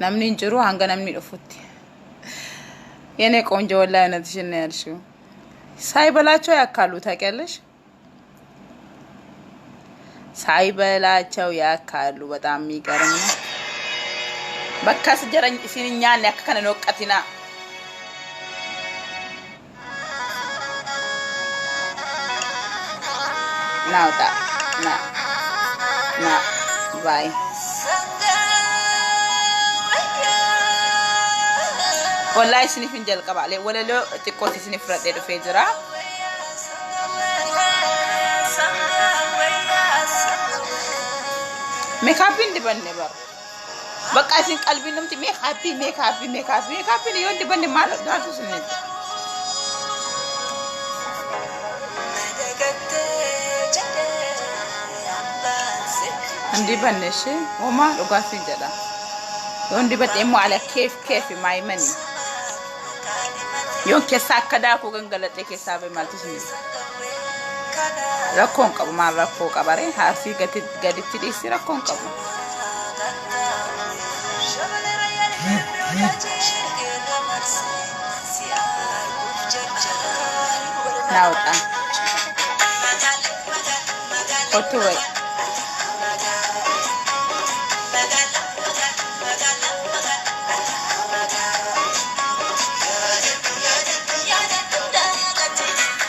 Namni hin jiru hanga namni dhufutti. የኔ ቆንጆ ወላሂ እውነትሽን ነው ያልሽው። ሳይበላቸው ያካሉ ታውቂያለሽ። ሳይበላቸው ያካሉ። በጣም የሚገርም ነው። Bakka jara isin hin nyaanne akka kana hin hooqqatinaa. ናውጣ ና ና ባይ Wallahi isiniif hin jalqaba. Walaloo xiqqooti isiniif fudhadhee dhufee jira. Meekaappiin dibanne bara. Bakka isin qalbiin namti meekaappii meekaappii meekaappii meekaappiin yoo dibanne maal maaltu isin hin dibanne ishee homaa dhugaatii jedha. Yoon dibadhe immoo ala keef keef maayimani. Yoon keessaa akka daakuu gangaladhee keessaa bahe maaltu isin rakkoon qabu maal rakkoo qabare haasii gaditti dhiissi rakkoon qabu. ናውጣ kottu bahi.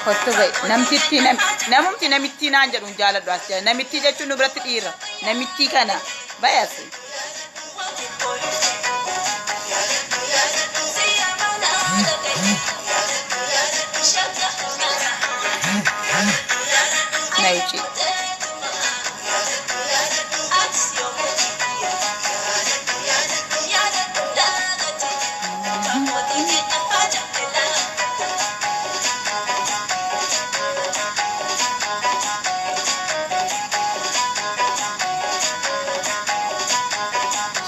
Kottu bahi. Namtittii namumti namittii naan jedhu hin jaaladhu as jala. Namittii jechuun nu biratti dhiira. Namittii kana bahi asi. Na wuce.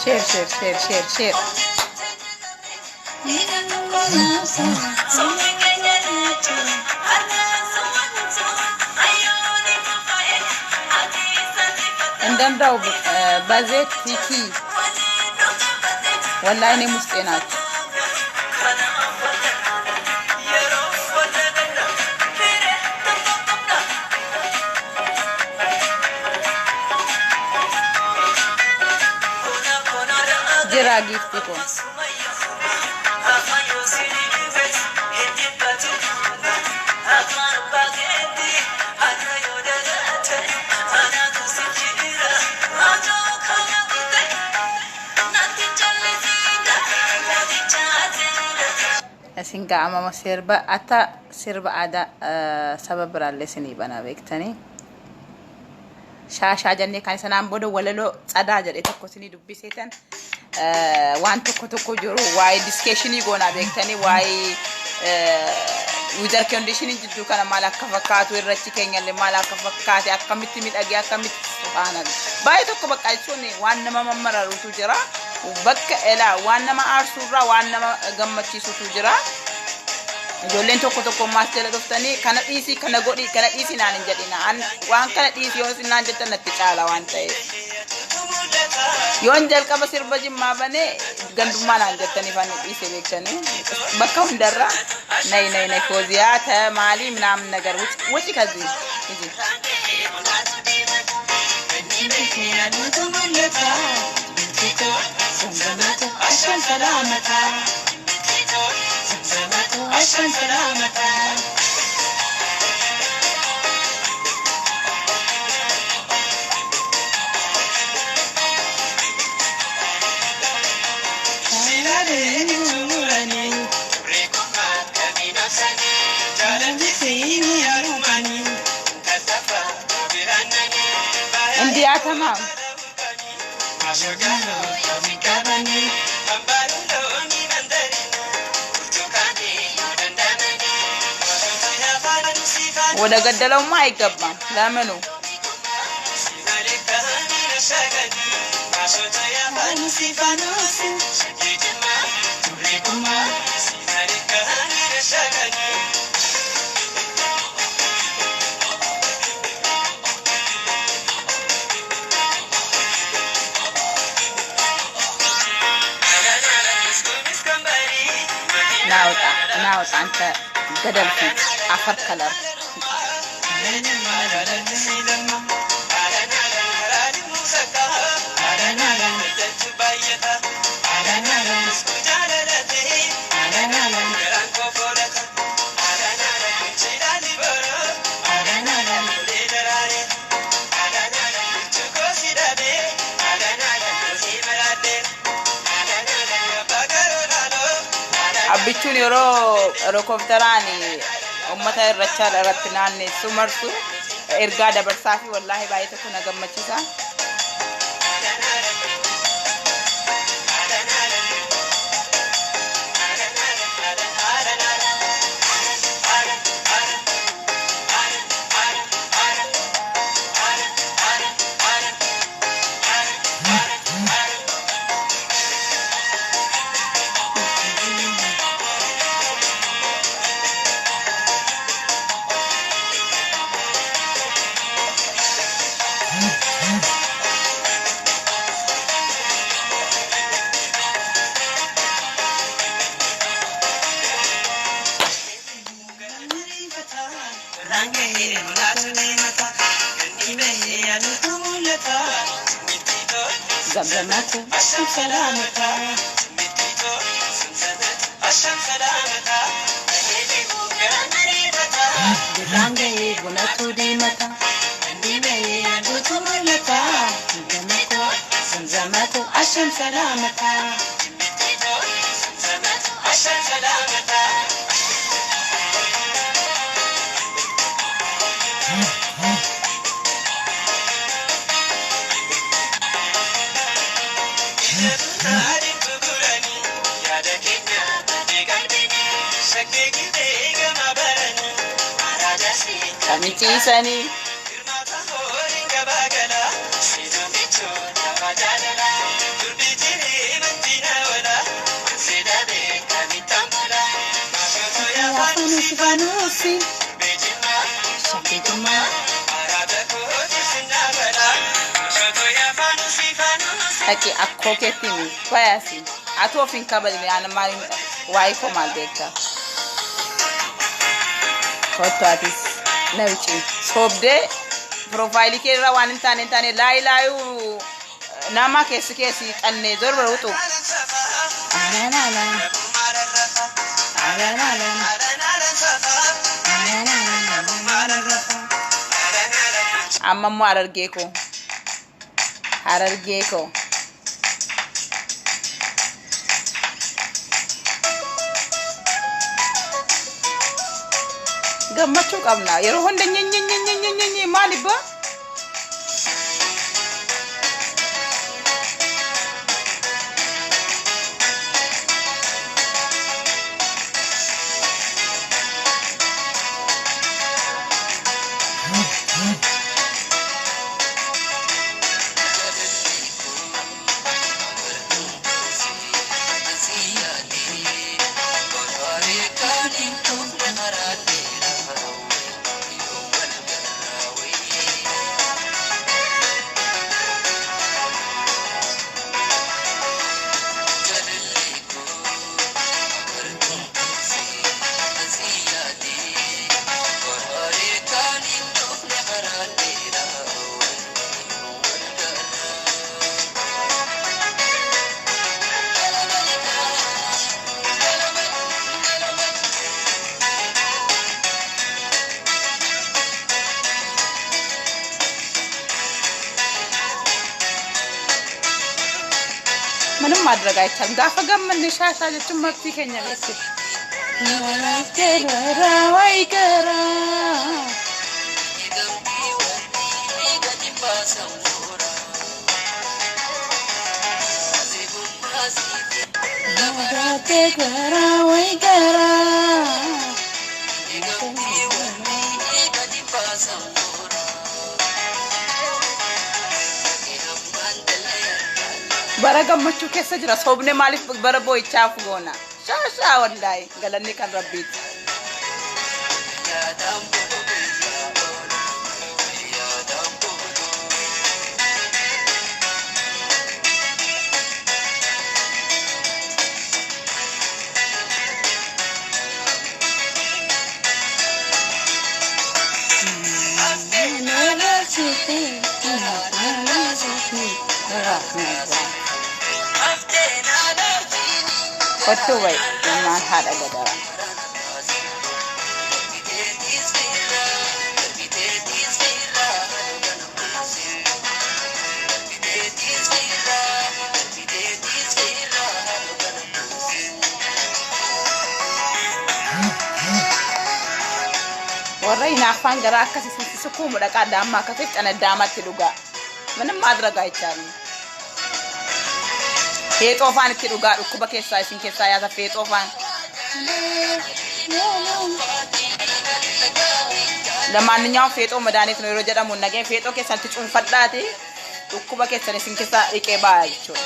Share share share share share. Hin danda'u bazeet tikii wallahi እኔም ውስጤ ናቸው። Jira giiftii koo. Isin ga'amama sirba atta sirba aadaa saba biraallee isinii banaa beektanii. Shaashaa jennee kan sanaan booda walaloo tsadaa jedhee tokko isinii dubbiseetan waan tokko tokko jiru waa'ee discussion goonaa beektanii waa'ee weather condition jidduu kana maal akka fakkaatu irrachi keenyallee maal akka fakkaate akkamitti miidhagee akkamitti subhaanallah baay'ee tokko bakka jechuun waan nama mammararutu jira bakka elaa waan nama aarsurraa waan nama gammachiisutu jira. Ijoolleen tokko tokko maas jala dhuftanii kana dhiisii kana godhii kana dhiisii naan hin jedhina. Waan kana dhiisii yoo isin naan jettan natti caala waan ta'eef. Yoon jalqaba sirba jimmaa banee gandummaa naan jettanii fanni dhiise beektanii bakka hundarraa ነይ ነይ ነይ ፎዚያ ተማሊ ምናምን ነገር ውጭ ውጭ ከዚህ ሂጂ። እንዲያ ተማም ወደ ገደለውማ አይገባም። ለምኑ ናውጣ አንተ ገደል ፊት አፈር ከለር። Abbichuun yeroo helikopteraan uummata irrachaa irratti naannessu marsu ergaa dabarsaa fi wallaahi baay'ee tokko na gammachiisa. Zamzamatu birraan ga'ee bunatu deemata. Namni ba'ee aduutu mul'ata. Zamzamatu zamzamatu asham salaamata. Kan ciisanii. Fanuusi fanuusi. Shakkitumaa. Dhaqi akkoo keetti himi. Bayaasi. Ati of hin kabajne ana maaliin waa'ee koo maal beekta? Kottu atis namichi soobdee piroofaayilii kee irra waan hin taane hin taane laayi laayuu nama keessi keessi xannee zorba utu. Alanaalaan. Alanaalaan. Amma immoo Harargee koo. Harargee koo. Gammachuu qabna. Yeroo hunda nyenyenyenyenyenyenye maali ba? ምንም ማድረግ አይቻልም። Gaafa gammanne shaashaa jechuun mabtii keenya beekte. Way garaa. Way garaa. Bara gammachuu keessa jira. Soobne maaliif bara boo'ichaaf goona? Shaashaa wallaahi galanni kan rabbiiti. Kottuu ba'i ilmaan haadha gadaa. Warra hinaaffaan garaa akkasii si sukkuumu dhaqaa daammaa akkasii cana daamatti dhugaa. ምንም ማድረግ አይቻልም። Heexoo faan itti dhugaa dhukkuba keessaa isin keessaa yaasa feexoo faan. ለማንኛውም feexoo መድኃኒት ነው yeroo jedhamu nageen feexoo keessatti cuunfadhaati dhukkuba keessan isin keessaa dhiqee ba'a jechuudha.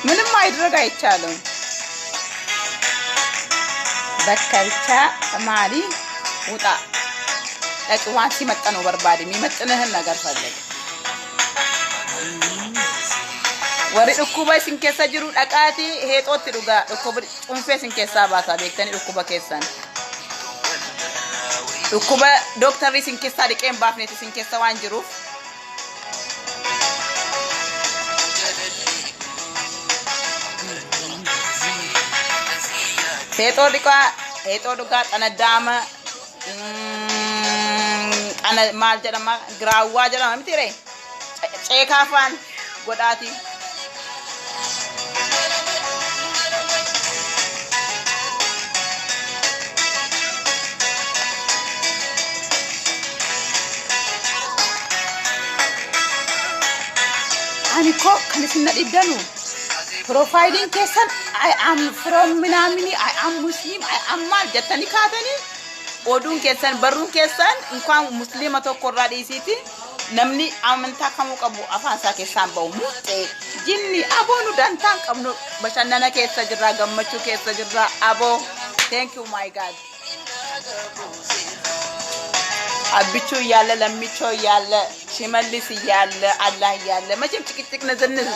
ምንም ማድረግ አይቻልም። በከልቻ ማሊ ውጣ dhaqi waan si maxxanu barbaade የሚመጥንህን ነገር ፈልግ። Warri dhukkuba isin keessa jiru dhaqaati heexootti dhugaa dhukkuba cuunfee isin keessaa baasaa beektanii dhukkuba keessan. Dhukkuba dooktarri isin keessaa dhiqee hin baafneeti isin keessa waan jiruuf. Heexoo dhiqaa heexoo dhugaa xanadaama xana maal jedhama giraawwaa jedhama miti ree ceekaa faan godhaati. Ani koo kan isin na dhibdanu profile iin keessan "I am from minaamini, I am Muslim, I am" maal jettanii kaatanii oduun keessan barruun keessan inkaan musliima tokko irraa dhiisiiti namni amantaa kamuu qabu afaan isaa keessaan ba'u muxxee jinni aboo nu dantaa hin qabnu bashannana keessa jirraa gammachuu keessa jirraa aboo. Thank you, my God. አብቹ እያለ ለሚቾ እያለ ሽመልስ እያለ አላህ እያለ መቼም ጭቅጭቅ ንዝንዝ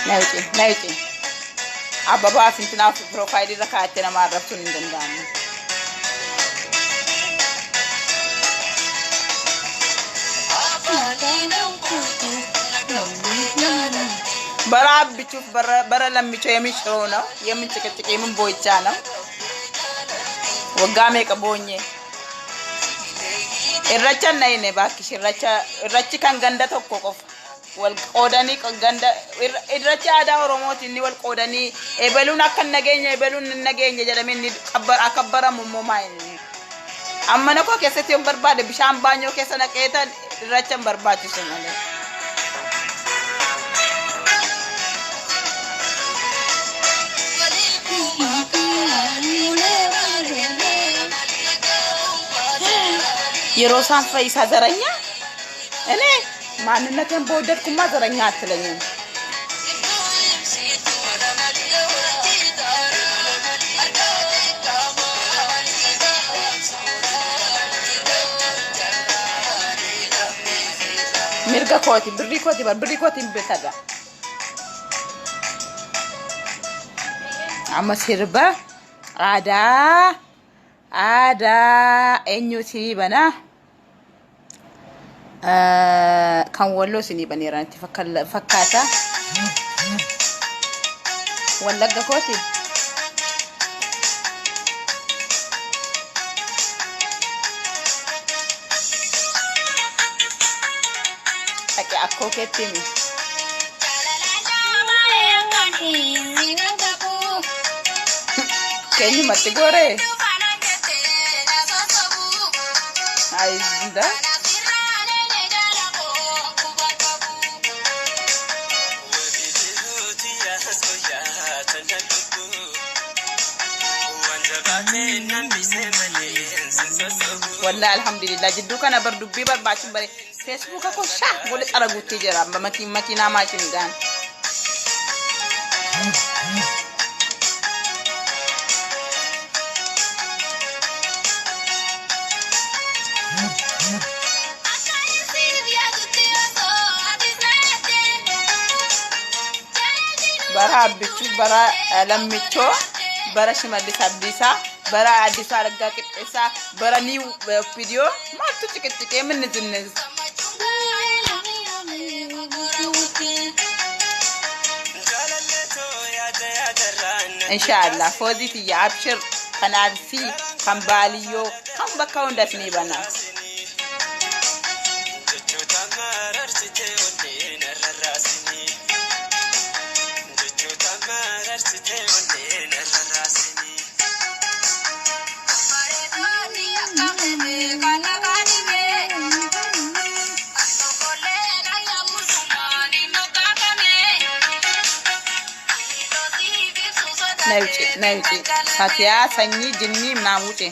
ናይ ውጪ ናይ ውጪ አበባ fintinaa profile irra kaa'attee nama arrabsuun hin danda'amu. Bara abbichuuf bara lammichoo የምን ሽሮ ነው? የምን ጭቅጭቅ የምን ቦይቻ ነው? Waggaa meeqa boonye? Irracha hin dhayine baakkish irracha irrachi kan ganda tokko qofa. Wal qoodanii ganda irrachi aadaa Oromooti inni wal qoodanii ebeluun akka hin nageenye ebeluun hin nageenye jedhamee inni akabbaramu immoo maa inni. Amma na koo keessatti yoon barbaade bishaan baanyoo keessa naqeetan irracha hin barbaachisu malee. Yeroo isaan fayyisaa ዘረኛ እኔ ማንነቴን በወደድኩማ ዘረኛ አትለኝም። Mirga kooti birrii kooti bar birrii kootiin bitadha. Amma sirba aadaa eenyu isinii banaa? Kan walloo isinii baneera natti fakkaata. Wallagga kooti. Dhaqee akkoo keetti himi. Keenyumatti gooree. Ayinda. Wallahi alhamdulillah, jidduu kana bar dubbii barbaachuun bare Feesbuuka koo shaa godhe xaraguutti jira amma makiinaa maashiniidhaan. Bara Abbichuu, bara Lammichoo, bara Shimallis Abdiisaa, bara Addisuu Araggaa Qixxeessaa, bara Niiw Viidiyoo maaltu ciqicciqee minni zinniz. Inshaallah foozii tiyya, abshir, kan Arsii, kan Baaliyyoo, kan bakka hunda isinii bana. Jechoota mararsitee onnee narrarraasinii. Jechoota mararsitee onnee narrarraasinii. Na wuce, na wuce. Fatiyaa sanyii jinnii ምናምን wuce.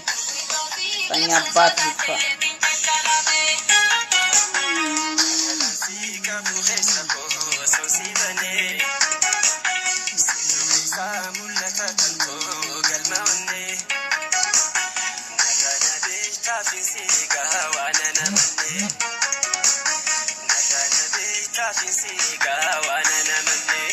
Sanyii abbaatu biffa. Si qabu keessa koo osoo si banee. Situ keessaa mul'ata kan koo galma onnee. Narraa na beektaa fi si gahaa waan ana mannee. Narraa na beektaa fi si gahaa waan ana mannee.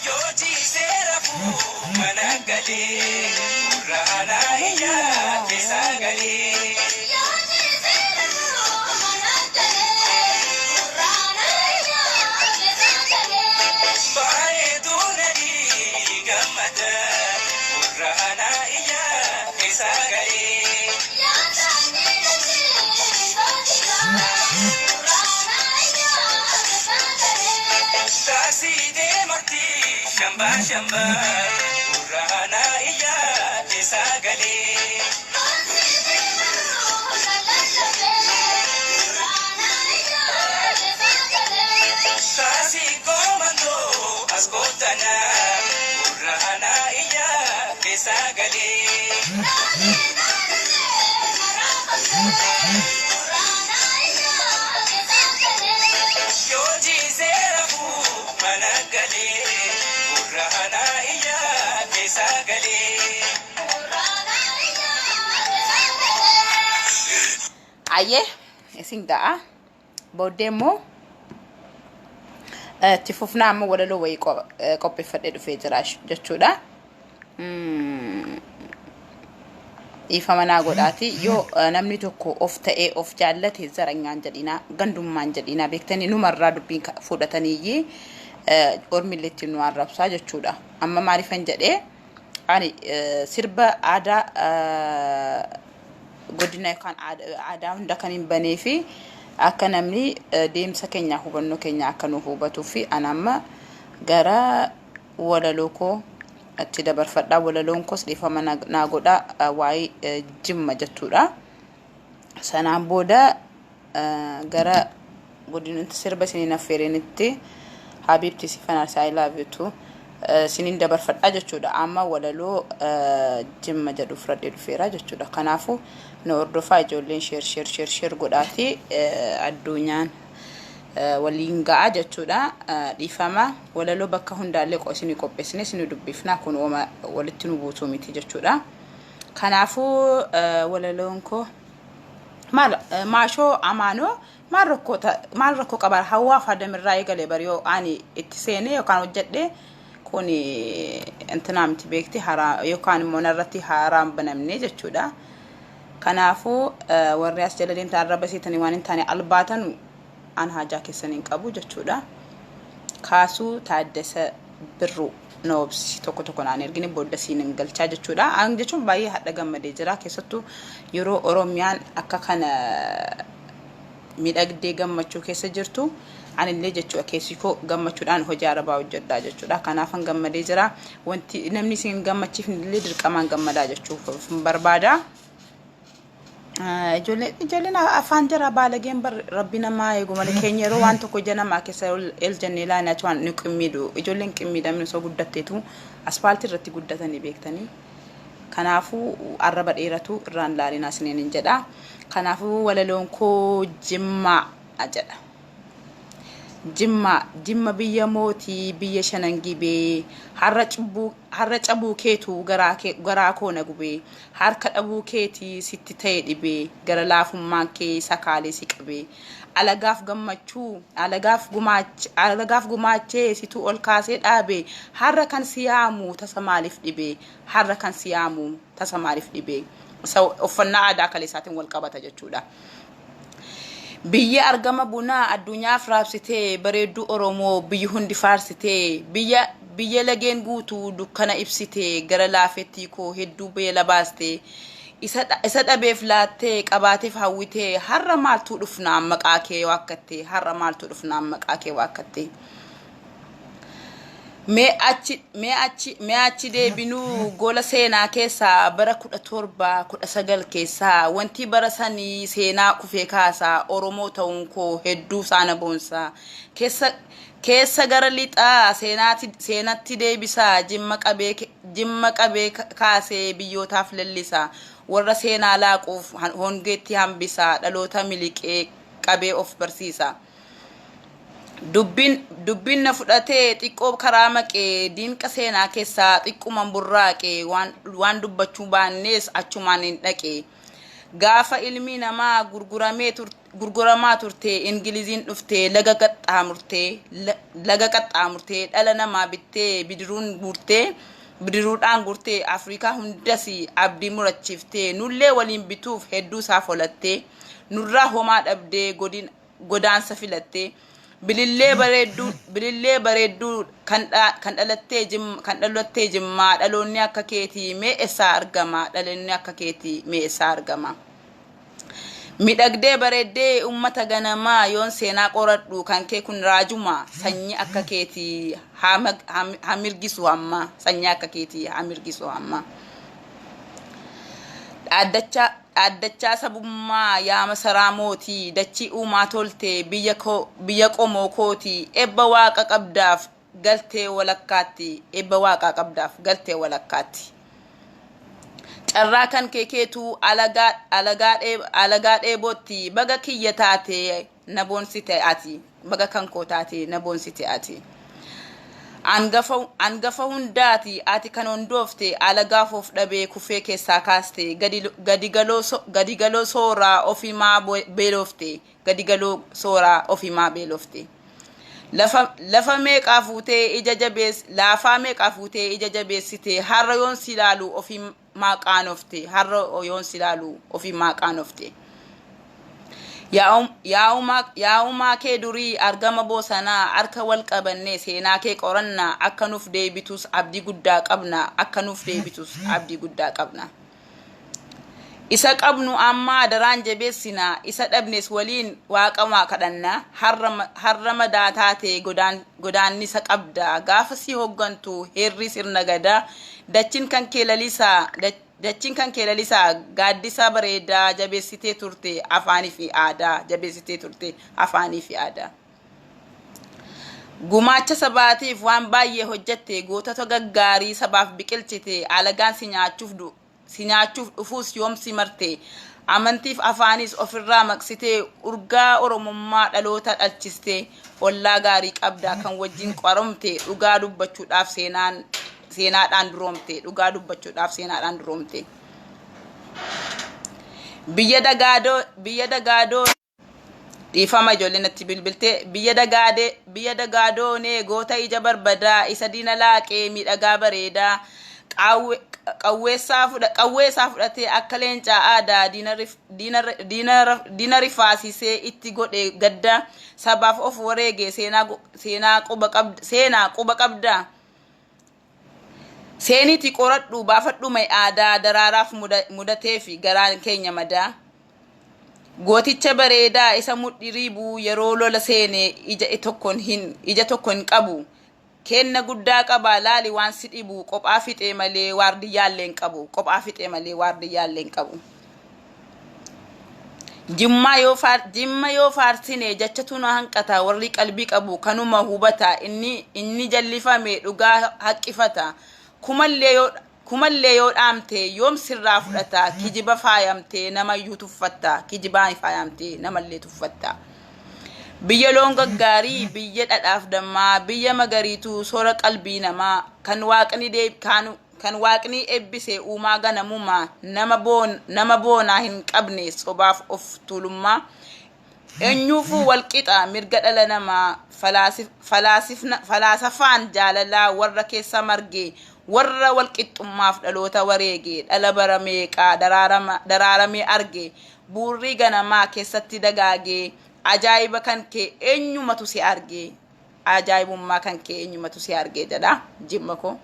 Yoo ciisee rafuu mana galee gurraanaa ijaa keessaa galee. Bareeduu nadii gammada gurraanaa ijaa keessaa galee. Taasii deematti shambaa shambaa gurraanaa ijaa keessaa galee. Taasii koomandoo as kootanaa gurraanaa ijaa keessaa galee. Yoo ciisee rafuu mana galee gurraanaa ijaa keessaa galee. Ayyee, isin ga'a. Booddee immoo itti fufnaa. Amma walaloo wayii qopheeffadhee dhufee jira jechuudha. Dhiifama naa godhaati, yoo namni tokko of ta'ee of jaallate zaranyaan jedhinaa, gandummaan jedhinaa. Beektanii numarraa dubbiin fudhataniyyii ormillee ittiin nu arrabsaa jechuudha. Amma maaliifan jedhee, ani sirba aadaa godina yookaan aadaa hunda kan hin banee fi akka namni deemsa keenya, hubannoo keenya akka nu hubatuu fi ani amma gara walaloo koo itti dabarfadhaa. Walaloon koos, dhiifama naa godhaa, waa'ee Jimma jechuudha. Sanaan booda gara godinatti sirba isiniin affeerinitti, Habiibti sifan I love you too, isiniin dabarfadhaa jechuudha. Amma walaloo Jimma jedhu fudhadhee dhufeera jechuudha. Kanaafuu nu hordofaa ijoolleen, share, share, share, share godhaati addunyaan waliin ga'a jechuudha. Dhiifama, walaloo bakka hundaallee isinii qopheessine isinii dubbifna, kun ooma walitti nu buutuu miti jechuudha. Kanaafuu walaloon koo maal, maashoo amaanoo maal rakkoo maal rakkoo qaba? Hawaa fadamirraa eegale bari yoo ani itti seenee yookaan hojjedhe. Kun intinaa miti beekti haraa yookaan immoo narratti haaraan banamne jechuudha. Kanaafuu warri as jala deemtan arraba seetanii waan hin taane albaatan an haajaa keessan hin qabu jechuudha. Kaasuu Taaddasa Birruu na obsi tokko tokko naan ergini booda siin hin galchaa jechuudha. An jechuun baay'ee hadha gammadee jira keessattuu yeroo Oromiyaan akka kana miidhagdee gammachuu keessa jirtu anillee jechuudha keessi koo gammachuudhaan hojii arabaa hojjedhaa jechuudha. Kanaafan gammadee jira. Wanti namni isin gammachiifne illee dirqamaan gammadaa jechuuf barbaada. Ijoolleen afaan jara baalageen bar rabbi namaa eegu malee keenya yeroo waan tokko ija namaa keessa ol jennee ilaalne achi waan nu qimmiidu ijoolleen qimmiidhamni osoo guddatteetu aspaaltii irratti guddatanii beektanii. Kanaafuu arraba dheeratu irraan laalinaa isiniin hin jedha. Kanaafuu walaloon koo Jimmaa jedha. Jimma, Jimma biyya mootii, biyya shanan gibee, har'a cubbuu, har'a cabuu keetu garaa kee, garaa koo na gubee, harka dhabuu keetii sitti ta'e dhibee, gara laafummaan kee sakaalee si qabee, alagaaf gammachuu, alagaaf gumaach, alagaaf gumaachee situ ol kaasee dhaabe, har'a kan si yaamu tasa maaliif dhibee, har'a kan si yaamu tasa maaliif dhibee. Isa uffannaa aadaa kaleessaatiin wal qabata jechuudha. Biyya argama bunaa addunyaaf raabsitee bareedduu Oromoo biyyi hundi faarsitee biyya biyya lageen guutuu dukkana ibsitee gara laafettii koo hedduu beela baastee isa isa dhabeef laattee qabaateef hawwitee har'a maaltuu dhufnaan maqaa kee waakkattee har'a maaltuu dhufnaan maqaa kee waakkattee. Mee achi mee achi mee achi deebinuu gola seenaa keessaa bara 17 19 keessaa wanti bara sanii seenaa kufee kaasaa Oromoo ta'uun koo hedduu saana boonsaa keessa keessa gara lixaa seenaati seenatti deebisaa jimma qabee jimma qabee kaasee biyyootaaf lellisaa warra seenaa laaquuf hongeetti hambisaa dhaloota miliqee qabee of barsiisa. Dubbiin dubbiin na fudhatee xiqqoo karaa maqee diinqa seenaa keessaa xiqquman burraaqe waan waan dubbachuu baannees achumaan hin dhaqe. Gaafa ilmi namaa gurguramee tur gurguramaa turte Ingiliziin dhuftee laga qaxxaamurtee laga qaxxaamurtee dhala namaa bittee bidiruun guurtee bidiruudhaan guurtee Afrikaa hundas abdii murachiiftee nullee waliin bituuf hedduu isaa folattee nurraa homaa dhabdee godin godaansa filattee bilillee bareedduu bilillee bareedduu kan dha- kan dhalattee jim kan dhalattee jimmaa dhaloonni akka keetii mee essaa argama dhaloonni akka keetii mee essaa argama midhagdee bareeddee ummata ganamaa yoon seenaa qoradhu kan kee kun raajuma sanyii akka keetii haa mag- haa haa mirgisu hamma sanyii akka keetii haa mirgisu hamma dhaaddachaa Dhaaddachaa sabummaa yaa masaraa mootii dachii uumaa tolte biyya koo biyya qomoo kooti ebba waaqa qabdaaf galtee walakkaatti ebba waaqaa qabdaaf galtee walakkaatti. Carraa kan kee keetuu alagaa alagaa dhee alagaa dheebotti baga kiyya taate na boonsite ati baga kan koo taate na boonsite ati. Angafa angafa hundaati ati kan hondoofte alagaaf of dhabee kufee keessaa kaaste gadi gadi galoo so- gadi galoo sooraa ofimaa beelofte gadi galoo sooraa ofimaa beelofte. Lafa lafa meeqaa fuutee ija jabees laafaa meeqaa fuutee ija jabeessite har'a yoon si ilaalu ofii maa qaanofte har'a yoon si ilaalu ofii maa qaanofte. Yaa uumaa kee durii argama boosanaa harka wal qabannee seenaa kee qoranna akka nuuf deebitus abdii guddaa qabna akka nuuf deebitus abdii guddaa qabna. Isa qabnu ammaa daraan jabeessina isa dhabnes waliin waaqamaa kadhanna har'a madaa taate godaannisa qabda gaafa si hoggantu heerri sirna gadaa dachin kan kee lalisaa Dachiin kan kee lalisaa gaaddisaa bareedaa jabeessitee turte afaanii fi aadaa jabeessitee turte afaanii fi aadaa. Gumaacha sabaatiif waan baay'ee hojjette gootota gaggaarii sabaaf biqilchite alagaan si nyaachuuf si nyaachuuf dhufuus yoom si marte amantiif afaaniis ofirraa maqsitee urgaa oromummaa dhaloota dhalchiste ollaa gaarii qabda kan wajjin qaromte dhugaa dubbachuudhaaf seenaan seenaadhaan duroomte dhugaa dubbachuudhaaf seenaadhaan duroomte. Biyya dagaadoo biyya dagaadoo Dhiifama, ijoollee natti bilbiltee. Biyya dagaadee, biyya dagaadoonee, goota ija barbadaa, isa diina laaqee miidhagaa bareedaa, qawweessaa fudhatee akka leencaa aadaa diina rifaasisee itti godhe gadda, sabaaf of wareege, seenaa quba qabda. Seeniiti qoradhu baafadhu may aadaa daraaraaf mudatee fi garaan keenya madaa. Gooticha bareedaa isa mudhi riibuu, yeroo lola seene ija tokko hin qabu. Kenna guddaa qaba, laali waan si dhibu, qophaa fixee malee waardiyyaallee hin qabu. Qophaa fixee malee waardiyyaallee hin qabu. Jimma yoo faarsine jechatu nu hanqata, warri qalbii qabu kanuma hubata, inni jallifame dhugaa haqqifata, kumallee yoo dhaamte yoom sirraa fudhata, kijiba faayamte namayyuu tuffatta, kijibaan faayamte namallee tuffatta. Biyya loon gaggaarii, biyya dhadhaaf dammaa, biyya magariituu soora qalbii namaa, kan waaqni eebbise uumaa ganamumaa, nama boonaa hin qabne sobaaf of tuulummaa. Eenyuufuu walqixa mirga dhala namaa, falaasafaan jaalalaa warra keessa marge, warra walqixxummaaf dhaloota wareege, dhala bara meeqaa daraaramee arge, buurrii ganamaa keessatti dagaage, ajaa'iba kan kee eenyumatu si arge, ajaa'ibummaa kan kee eenyumatu si arge jedha Jimma koo.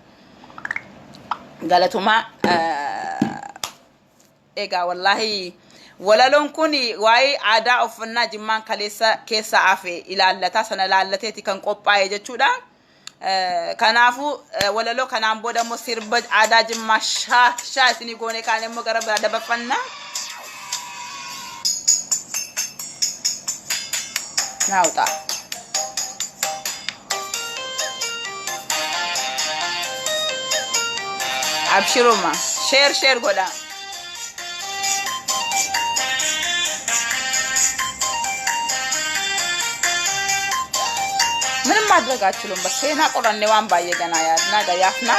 Galatumaa. Egaa wallaahi walaloon kun waa'ee aadaa uffannaa Jimmaan kaleessa keessa hafe ilaallata, sana ilaallateeti kan qophaa'e jechuudha. Kanaafuu walaloo kanaan booda immoo sirba aadaa Jimmaa shaa shaa isinii goone kaan immoo gara biraa dabarfanna. ናውጣ። Abshiruma, share share godha. ምንም ማድረግ አችሉም። Seenaa qoranne waan baay'ee ganaa yaadna gayaafna.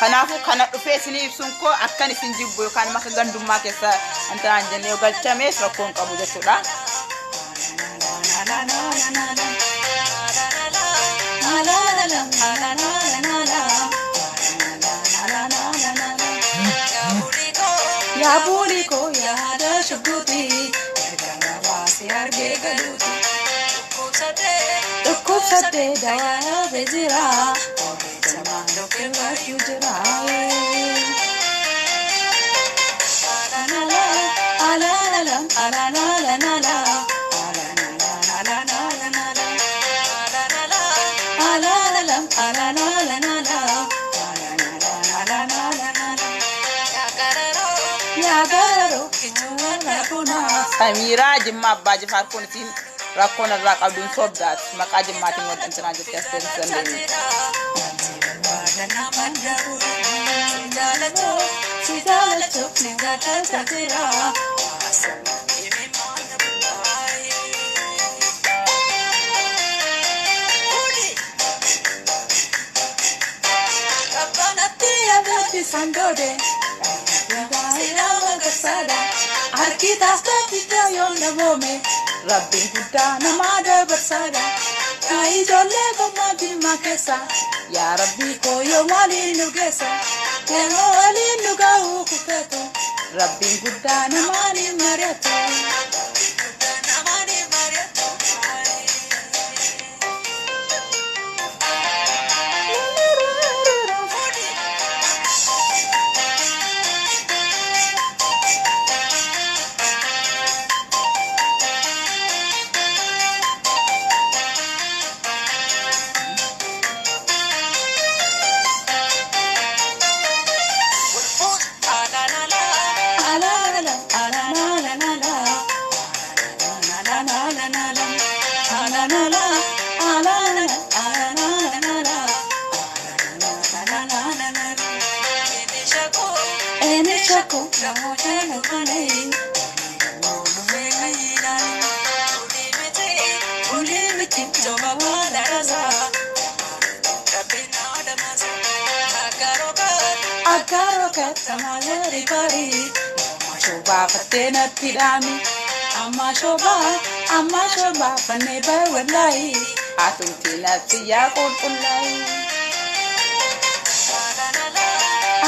Kanaafuu kana dhufee isinii ibsuun koo akkan isin jibbu yookaan akka gandummaa keessa intanaan jennee yoo galchamees rakkoo hin qabu jechuudha. Yaa buulii koo, yaada shugguuti, erga baasee argee galuuti. Dhukkubsadhee dawaa yaabee jira, qoricha maalloo kennaatu jira. Alala alala alala alala alala alala. Yaa gararoo warra. Samiiraa Jimmaa Abbaa Jifaar kun isin rakkoon irraa qabduun sobdaati. Maqaa Jimmaatiin wal'ansinaa jirti as teessisuu dandeenye. Si jaalachuuf ni gaddata jira. Sangoode harki taasifachaa yoo namoome, rabbiin guddaa namaa dabarsaadha. Yaa ijoollee gommaa Jimmaa keessa, yaa rabbii koo yoo maaliin nu geessa, yeroo waliin nu ga'uu kufeetu, rabbiin guddaa namaan hin mari'atu. Aggaaroo kattamalee bari, amma shobaa fattee natti dhaami, amma shobaa Amma shobaafannee barwallaayi Atumti nafsi yaa qulqullaayi.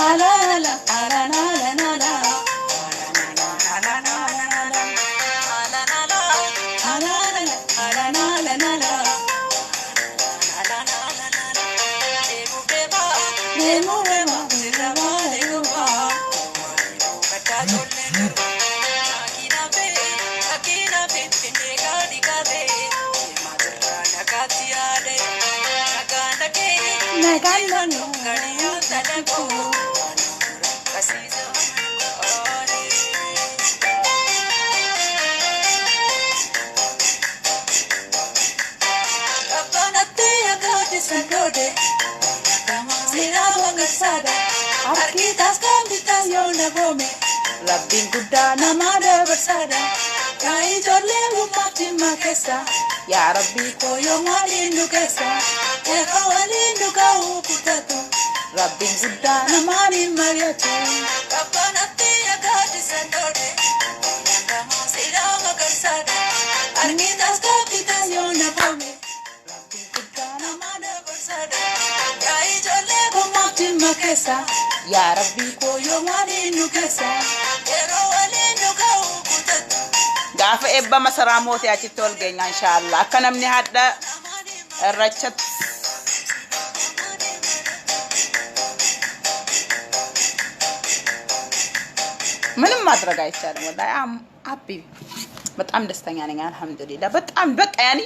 Alaala alaala alaala Deemu deema deema deema. Nagaan loluu galuu. Harkitas kan bitas yoo na goome Rabbiin guddaa nama dabarsaadha. Yaa ijoollee gummaaf jimma keessa yaa Rabbii kooyoo waliin nu keessa eefa waliin nu ga'uu kutatu Rabbiin guddaa namaan hin mari'atu. Harkitas kan bitas yoo na goome Rabbiin guddaa nama dabarsaadha. Yaa ijoollee gummaaf jimma keessa yaa Rabbii kooyoo waliin nu keessa yeroo waliin nu ga'uu kutatu. Gaafa eebba masaraa mootii achitti ol geenya inshaallah. Akka namni hadha irrachatti ምንም ማድረግ አይቻልም። ወላሂ አቢ በጣም ደስተኛ ነኝ። አልሐምዱሊላህ በጣም በቃ ያኒ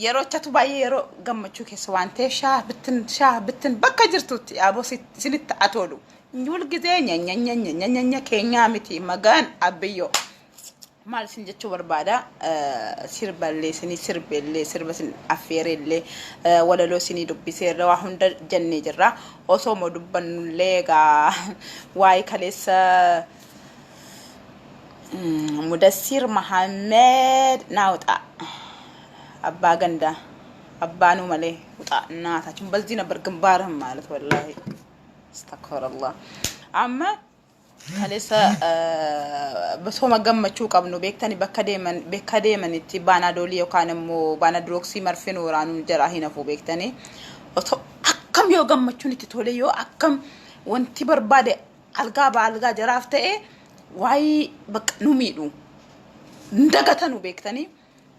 የሮቸቱ ባየ የሮ ገመቹ ኬስ ዋንቴ ሻህ ብትን ሻህ ብትን በከ ጅርቱት አቦ ስንት አቶሉ ሁልጊዜ ኘኘኘኘኘኘ ኬኛ miti መጋን አብዮ maal isin jechuu barbaada, sirballee isinii sirbeellee sirba isin affeerellee, walaloo isinii dubbiseerra, waa hunda jennee jirra. Osoo moo dubbannullee egaa waa'ee kaleessa Mudassir Mahammed ናውጣ አባ ገንዳ አባ ነው መሌ ውጣ እናታችን በዚህ ነበር ግንባርህም ማለት ወላሂ አስተግፊሩላህ። Amma kaleessa osoo gammachuu qabnu beektani bakka deeman bakka deemanitti baanadoolii yookaan immoo baanadirooksii marfeen waraanuu jaraa hin hafu beektani. Osoo akkam yoo gammachuun itti tole, yoo akkam wanti barbaade algaa ba algaa jaraaf ta'e, waa'ee bakka nu miidhu dagatanu beektanii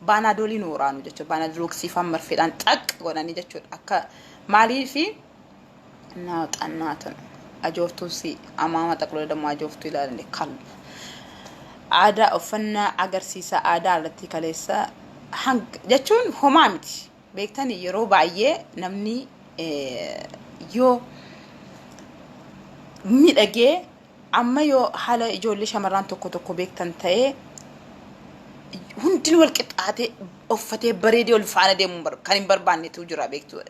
baanadoolii nu waraanu jechuudha. Baanadirooksii faan marfeedhaan xaq godhanii jechuudha. Akka maaliifi ናውጣናትን አጆፍቱ ሲ አማማ ጠቅሎ ደግሞ አጆፍቱ ይላል እንዴ ካል aadaa uffannaa agarsiisa aadaa irratti kaleessa jechuun homaa miti beektanii. Yeroo baay'ee namni yoo miidhagee, amma yoo haala ijoollee shamarran tokko tokko beektan ta'ee, hundinuu wal qixxaatee uffatee bareedee ol faana deemuu kan hin barbaannetu jira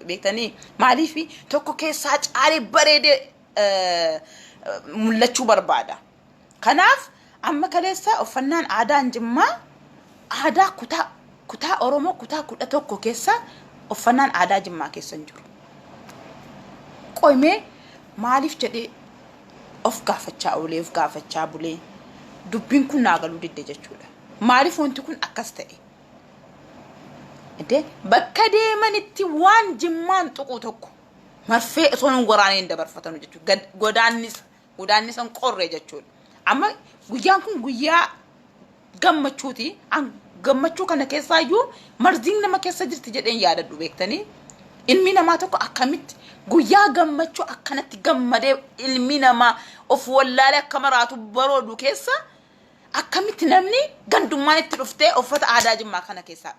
beektanii. Maaliif tokko keessaa caalee bareedee mul'achuu barbaada. Kanaaf amma kaleessa uffannaan aadaan Jimmaa aadaa kutaa kutaa Oromoo kutaa 11 keessa uffannaan aadaa Jimmaa keessa hin jiru. Qoymee maaliif jedhee of gaafachaa oolee, of gaafachaa bulee, dubbiin kun naa galuu didde jechuudha. Maaliif wanti kun akkas ta'e? Ide bakka deemanitti waan Jimmaan tuqu tokko marfee osoo hin waraaneen hin dabarfatanu jechuudha. Godaannisa godaannisa hin qorre jechuudha. Amma guyyaan kun guyyaa gammachuuti. Gammachuu kana keessaayyuu marziin nama keessa jirti jedheen yaadadhu beektanii. Ilmi namaa tokko akkamitti guyyaa gammachuu akkanatti gammadee ilmi namaa of wallaalee akka maraatu baroodu keessa akkamitti namni gandummaan itti dhuftee uffata aadaa Jimmaa kana keessaa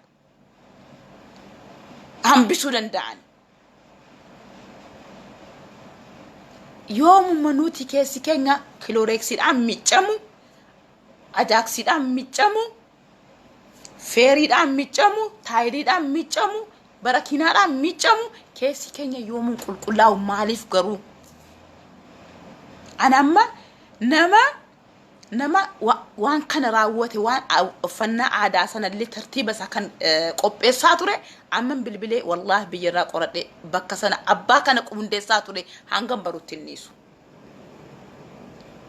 hambisuu danda'an? Yoomuma nuti keessi keenya kilooreeksiidhaan miiccamu, ajaaksiidhaan miiccamu, feeriidhaan miiccamu, taayiliidhaan miiccamu, barakinaadhaan miiccamu, keessi keenya yoomuun qulqullaa'u? Maaliif garuu? Ani amma nama waan kana raawwate, waan uffannaa aadaa sanallee tartiiba isaa kan qopheessaa ture, amman bilbilee wallaahi biyyarraa qoradhe bakka sana abbaa kana qundeessaa ture hangam barutti hin dhiisu.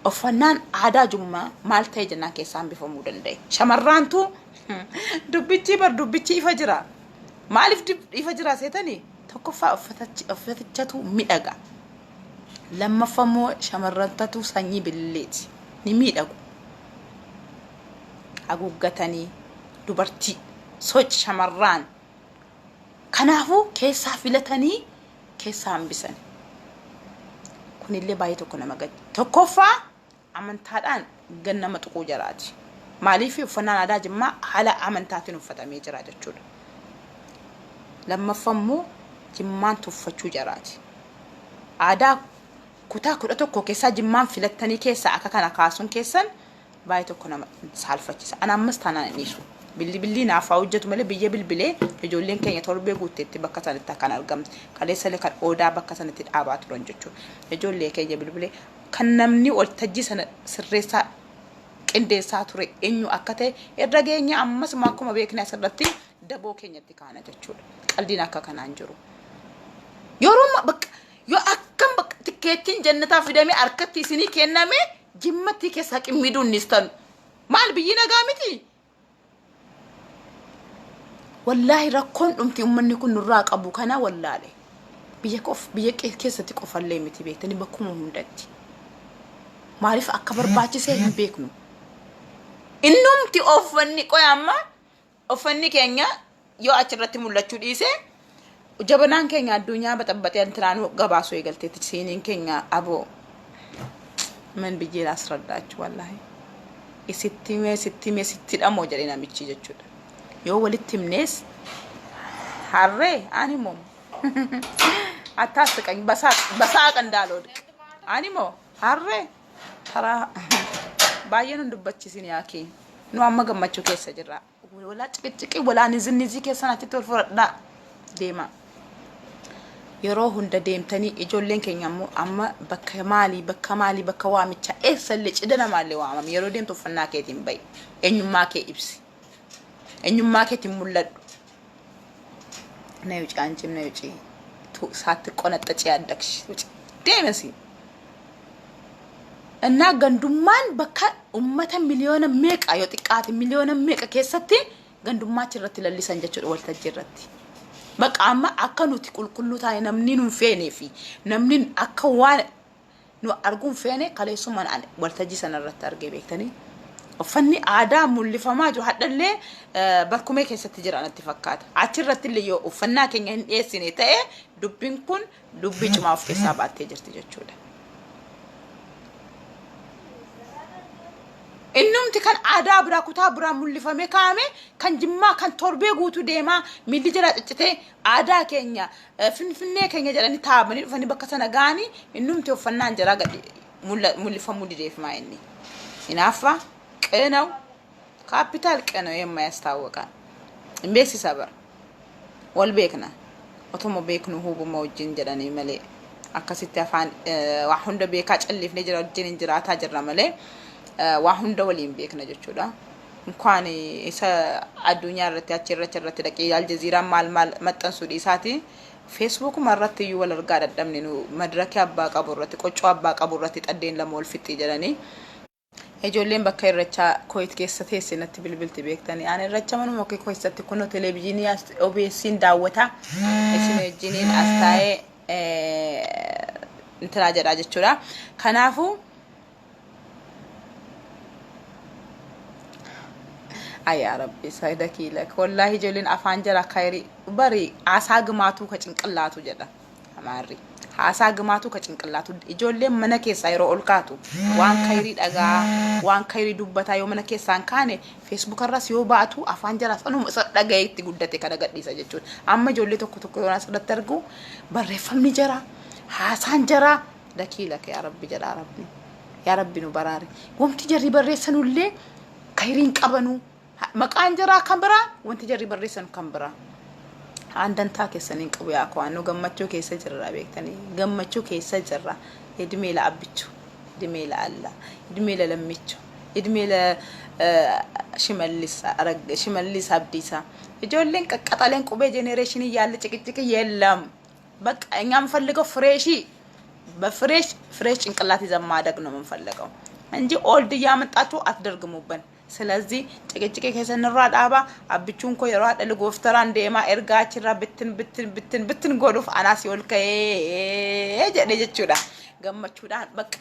Uffannaan aadaa Jimmaa maal ta'e jennaan keessaa hambifamuu danda'e. Shamarraantu Dubbichi bar dubbichi ifa jira. Maaliif ifa jira seetanii? Tokkoffaa uffatichatu midhaga. Lammaffaa immoo shamarrantatu sanyii bililleeti. Ni miidhagu. Haguuggatanii dubartii sochi shamarraan. Kanaafuu keessaa filatanii keessaa hambisan. Kunillee baay'ee tokko nama gaddi. Tokkoffaa amantaadhaan gan nama tuquu jaraati. Maaliif uffannaan aadaa Jimmaa haala amantaatiin uffatamee jira jechuudha. Lammaffaa immoo Jimmaan tuffachuu jaraati. Aadaa kutaa 11 keessaa Jimmaan filattanii keessaa akka kana kaasuun keessan baay'ee tokko nama saalfachisa. Ana ammas taanaan hin dhiisu. Billi billii naaf haa hojjetu malee biyya bilbilee ijoolleen keenya torbee guutteetti bakka sanatti kan argamte. Kaleessallee kan odaa bakka sanatti dhaabaa turan jechuudha. Ijoollee keenya bilbilee kan namni waltajjii sana sirreessaa qindeessaa ture eenyu akka ta'e irra geenye ammas immoo akkuma beekne asirratti daboo keenyatti kaana jechuudha. Qaldiin akka kanaan jiru. Yeroo bakka yoo akkam bakka tikkeettiin jannataa fidamee harkatti isinii kenname Jimmatti keessaa qimmiduun nis tanu. Maal biyyi nagaa miti? Wallaahi rakkoon dhumti uummanni kun nurraa qabu kana wallaale. Biyya qof biyya keessatti qofallee miti beektanii bakkuma hundatti. Maaliif akka barbaachisee hin beeknu. Innumti uffanni qoy amma uffanni keenya yoo achirratti mul'achuu dhiise jabanaan keenya addunyaa baxabbaxee antinaanuu gabaasuu eegalteetti siiniin keenya aboo man biyyee laasraddaachuu wallaahi. Isitti himee sitti himee sitti dhamoo jedhe namichi jechuudha. Yoo walitti himnees harree ani moo attaasqany basaaq እንዳልወድቅ ani moo harree karaa baay'ee nun dubbachiisin yaakii nu amma gammachuu keessa jirra. Walaa ciqiciqii walaa nizinnizii keessan achitti wal fudhadhaa deema. Yeroo hunda deemtanii ijoolleen keenya immoo amma bakka maalii bakka maalii bakka waamichaa eessallee cidha namaallee waamame yeroo deemtu uffannaa keetiin ba'i. Eenyummaa kee ibsi. Eenyummaa keetiin mul'adhu. Na wuጪ አንቺም na wuጪ ሳትቆነጠጪ ያደግሽ ውጪ deemasi. Innaa gandummaan bakka ummata miliyoona meeqa yoo xiqqaate miliyoona meeqa keessatti gandummaa achirratti lallisan jechuudha waltajjii irratti. Bakka amma akka nuti qulqulluu taane namni nu hin feenee fi namni akka waan nu arguu hin feene kaleessumaan ani waltajjii sana irratti argee beektanii. Uffanni aadaa mul'ifamaa jiru hadhallee barkumee keessatti jira natti fakkaata. Achirratti illee yoo uffannaa keenya hin dhiyeessine ta'e dubbiin kun dubbii cimaa of keessaa baattee jirti jechuudha. Innumti kan aadaa biraa kutaa biraa mul'ifamee kaa'ame kan Jimmaa kan torbee guutuu deemaa miilli jalaa ciccitee aadaa keenya Finfinnee keenya jedhanii taa'anii dhufanii bakka sana ga'anii innumti uffannaan jaraa gadi mul'ifamuu dideef maa inni. Hinaaffaa qeenaw kaapitaal qeenaw የማያስታወቃል hin beeksisa bara. Wal beekna. Otuma beeknu hubuma wajjin jedhanii malee akkasitti afaan waa hunda beekaa callifnee jira wajjin hin jiraataa jirra malee waa hunda waliin beekna jechuudha. Inkwaan isa addunyaa irratti achi irratti irratti dhaqee Aljaziiraan maal maal maxxansuu dhiisaati. Feesbuukuma irratti iyyuu wal argaa dadhabne nu madirakii abbaa qabu irratti qoccoo abbaa qabu irratti xaddeen lama wal fixxii jedhanii. Ijoolleen bakka irrechaa Kuwait keessa teesse natti bilbilti beektanii. Ani irrecha manuma kee keessatti kunoo televezyiinii as OBS'n daawwata. Isin wajjiniin as taa'ee intinaa jedhaa jechuudha. Kanaafuu Ayaa Rabbi sadakii lak wallaahi ijoolleen afaan jara kayrii bari haasaa gimaatuu ka cinqillaatu jedha. Amaarri. Haasaa gimaatuu ka cinqillaatu. Ijoolleen mana keessaa yeroo ol kaatu waan kayrii dhagaa, waan kayrii dubbataa yoo mana keessaa hin kaane feesbuuka irras yoo baatu afaan jaraa sanuma isa dhaga'ee itti guddate kana gadhiisa jechuudha. Amma ijoollee tokko tokko yoo asirratti argu barreeffamni jara, haasaan jara dakii laka yaa Rabbi jedha Rabbi. Yaa Rabbi nu baraari. Wanti jarri barreessanullee kayriin qabanu. Maqaan jaraa kan biraa, wanti jarri barreessan kan biraa. Aan dantaa keessan hin qabu yaa koo nu gammachuu keessa jirra beektanii gammachuu keessa jirra. Idmee la Abbichu, idmee la Allaa, idmee la Lammichu, idmee la Shimallis Shimallis Abdiisaa. Ijoolleen qaqqaxaleen qubee jenereeshinii yaalli ciqiciqi የለም። በቃ እኛ የምንፈልገው ፍሬሺ በፍሬሽ ፍሬሽ ጭንቅላት ይዘን ማደግ ነው የምንፈልገው እንጂ ኦልድ እያመጣችሁ አትደርግሙብን። Silazii ciqiciqii keessan nurraa dhaabaa. Abbichuun koo yeroo haadha gooftaraan deemaa ergaa achirraa bittin bittin bittin bittin godhuuf anaas ol ka'ee jedhe jechuudha. Gammachuudhaan bakka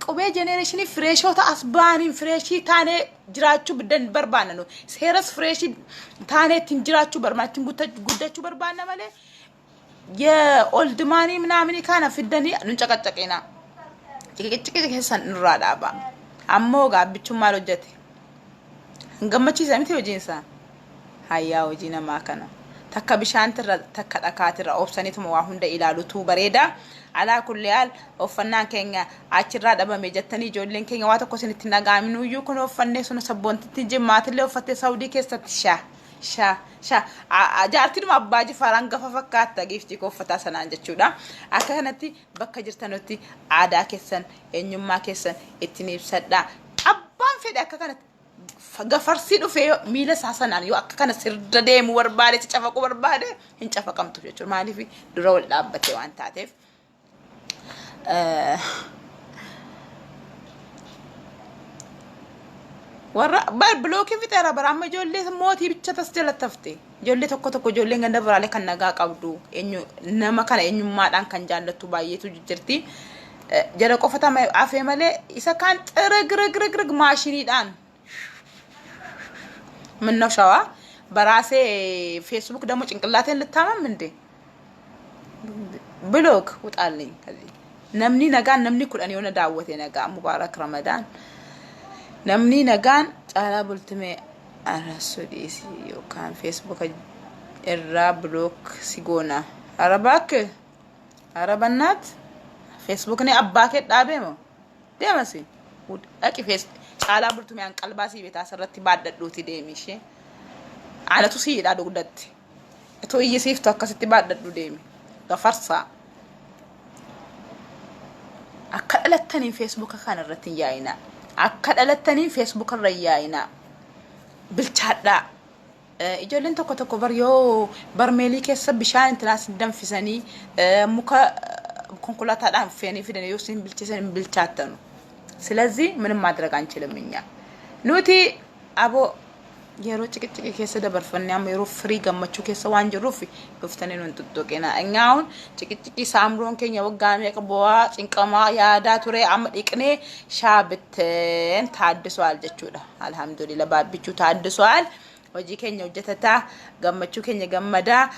qubee generation freshoota as ba'aniin fresh taanee jiraachuu barbaanna nu. Seeras fresh taanee ittiin jiraachuu barbaanna, ittiin guddachuu barbaanna malee የ old money ምናምን kana fiddanii nun caqacaqina. Ciqiciqii keessan nurraa dhaabaa. Ammoo gaabbichuun maal hojjete? Hin gammachiisa miti hojiin isaa? Hayyaa, hojii namaa kana. Takka bishaantirra, takka dhakaatirra obsaniituma waa hunda ilaalutu bareeda. Alaa kulli haal, uffannaan keenya achirraa dhabame jettanii ijoolleen keenya waa tokko isinitti dhaga'aminuyyuu kun uffannee sun sabboontitti jimmaatillee uffattee Saawudii keessatti shaa shaa shaa jaartiidhuma abbaa jifaar hangafa fakkaatta giiftii koo uffataa sanaan jechuudha. Akka kanatti bakka jirtanutti aadaa keessan, eenyummaa keessan ittiin ibsadhaa. Abbaan fedhe akka kanatti gafarsii dhufee miila isaa sanaan yoo akka kana sirda deemuu barbaade, si cafaquu barbaade, hin cafaqamtu jechuudha. Maaliif? Dura wal dhaabbate waan taateef. Warra bar block fixeera bara amma ijoollee mootii bicha tas jalatti hafte. Ijoollee tokko tokko, ijoolleen ganda biraalee kan nagaa qabdu, eenyu nama kana eenyummaadhaan kan jaallattu baay'eetu jirti. Jara qofa tama hafee malee isa kaan xirigirigirigir maashiniidhaan ምነው ሸዋ በራሴ ፌስቡክ ደግሞ ጭንቅላቴን ልታመም እንዴ? Block ውጣልኝ ከዚህ። Namni nagaan namni 10 yoo na daawwate nagaa mubaarak ramadaan. Namni nagaan Caalaa Bultumee arrasuu dhiisii yookaan Feesbuuka irraa block si goona. Arabaak arabannaat Feesbuukni abbaa kee dhaabee moo deemasi dhaqi. Fees Caalaa Bultumee an qalbaa sii beetaa asirratti baadhadhuuti deemi. Ishee anatu siidhaa dugdatti itoo iyyisiiftu akkasitti baadhadhu deemi gafarsaa. Akka dhalattaniin Feesbuuka kana irratti hin yaa'inaa. Akka dhalattaniin Feesbuuka irra hin yaa'inaa. Bilchaadhaa. Ijoolleen tokko tokko bar yoo barmeelii keessa bishaan intinaas danfisanii, muka konkolaataadhaan fe'anii fidan yoo isin bilcheessan hin bilchaattanu. ስለዚህ ምንም ማድረግ አንችልም እኛ። Nuti aboo yeroo ciqiciqii keessa dabarfannee amma yeroo firii gammachuu keessa waan jirruuf dhuftanii nun tuttuqina. እኛ አሁን ጭቅጭqii saamroon keenya waggaa meeqa bu'aa cinqamaa yaadaa ture amma dhiqnee shaabitteen taaddisuwaal jechuudha. Alhamdulillah, baabbichuu taaddisuwaal. Hojii keenya hojjetataa, gammachuu keenya gammadaa,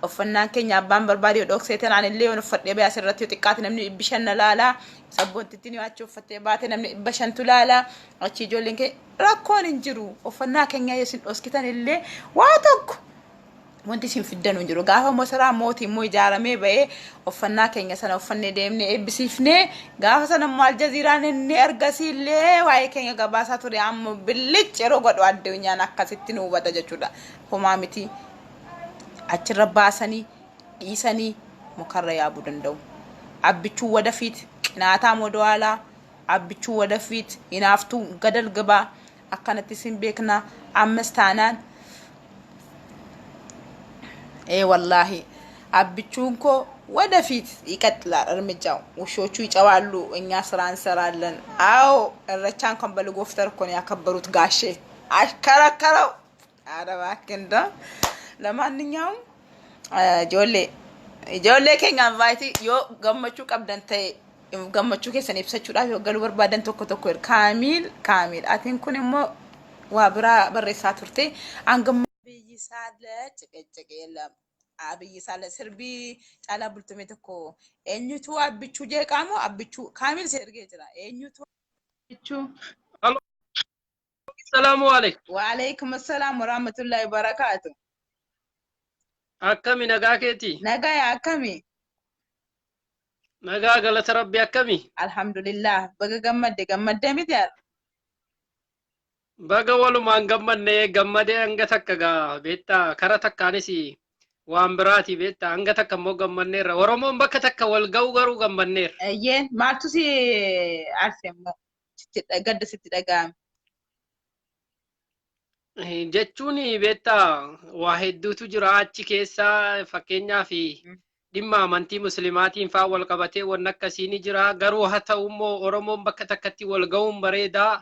uffannaan keenya abbaan barbaade yoo dhokseetan anillee yoo uffadhee ba'e asirratti yoo xiqqaate namni 500 na laalaa, sabboontittiin yoo achi uffattee baate namni 500tu laalaa, achi ijoolleen keenya rakkoon hin jiru. Uffannaa keenya yoo isin dhoskitan illee waa tokko wanti isin fiddan hin jiru. Gaafa masaraa mootii immoo ijaaramee ba'ee uffannaa keenya sana uffannee deemnee eebbisiifnee, gaafa sana immoo Aljaziiraan inni ergasiillee waa'ee keenya gabaasaa ture amma billic yeroo godhu addunyaan akkasitti nu hubata jechuudha. Homaa miti, achirra baasanii dhiisanii mukarra yaabuu danda'u. Abbichuu ወደፊት qinaataa ወደኋላ፣ abbichuu ወደፊት hinaaftuu gadal gabaa akkanatti isin beekna ammas taanaan. Ee wallaahi, አብቹን ኮ ወደፊት ይቀጥላል እርምጃው። ውሾቹ ይጨዋሉ፣ እኛ ስራ እንሰራለን። አዎ፣ እረቻን እንኳን በልጎፍተር እኮ ነው ያከበሩት። ጋሼ አሽከረከረው። ኧረ እባክህ እንደው ለማንኛውም ijoollee keenya invite yoo gammachuu qabdan ta'e, gammachuu keessan ibsachuudhaaf yoo galuu barbaadan tokko tokko, Kaamiil, Kaamiil, atiin kun immoo waa biraa barreessaa turte. Hanga biyyi saala ጭቅጭቅ የለም። Abiyyi saala sirbii Caalaa Bultumee tokko eenyutu abbichuu jeeqaamoo abbichuu Kaamiil si ergee jira, eenyutu abbichuu? Alo, salaamu alaikum. Waalaikum assalaam warahmatullahi wabarakaatu. Akkami, nagaa keeti? Nagaya, akkami? Nagaa, galata Rabbi, akkami? Alhamdulillah, baga gammadde. Gammaddee miti har'a? Baga walumaan gammanne. Gammadee hanga takka gaa beektaa, kara takkaanis waan biraati beektaa, hanga takka immoo gammanneerra. Oromoon bakka takka wal ga'u garuu gammanneerra. Eeyyee, maaltu si aarse immoo gadda sitti dhaga'ame? Jechuun beektaa, waa hedduutu jira achi keessa. Fakkeenyaaf dhimma amantii muslimaatiin faa wal qabatee wanni akkasii ni jira. Garuu haa ta'u immoo Oromoon bakka takkatti wal ga'uun bareedaa.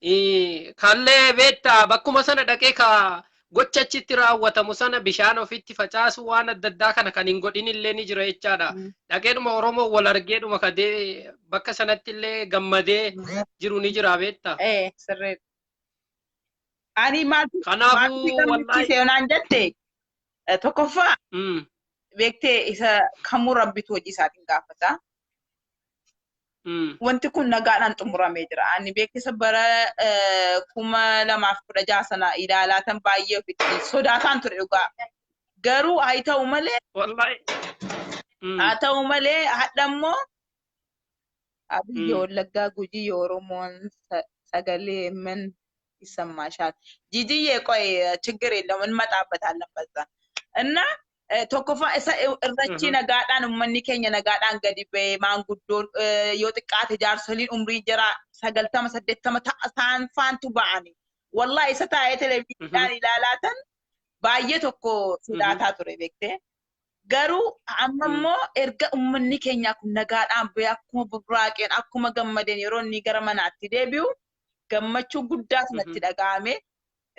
Kallee beektaa, bakkuma sana dhaqee ka gocha achitti raawwatamu sana bishaan ofitti facaasu, waan adda addaa kana kan hin godhin illee ni jira jechaadha. Dhaqeedhuma Oromoo wal argeedhuma kadee bakka sanatti illee gammadee jiru ni jira, beektaa. Ee, sirriidha. Ani maaltu Kanaafuu maaltu wallahi gammachiise yoonaan jette, tokkoffaa beektee, isa kamuu Rabbitu hojii isaatiin gaafata. Wanti kun nagaadhaan xumuramee jira. Ani beeksisa bara 2016 sana ilaalaatan baay'ee ofitti sodaataan ture dhugaa. Garuu haa ta'u malee Wallahi. haa ta'u malee hadha immoo Abiyyi Wallaggaa Gujii የኦሮሞን ሰገሌ ምን ይሰማሻል? ጂጂዬ ቆይ ችግር የለውም፣ እንመጣበታለን በዛ። እና tokkoffaa isa irrachi nagaadhaan uummanni keenya nagaadhaan gadi ba'ee, maanguddoon yoo xiqqaate jaarsoliin umrii jira 90 80 ta'an faantu ba'ani. Wallaahi, isa taa'ee televezyiiniidhaan ilaalaatan baay'ee tokko sodaataa ture, beektee. Garuu amma immoo erga uummanni keenya kun nagaadhaan ba'ee, akkuma burraaqeen, akkuma gammadeen yeroo inni gara manaatti deebi'u gammachuu guddaatu natti dhaga'ame.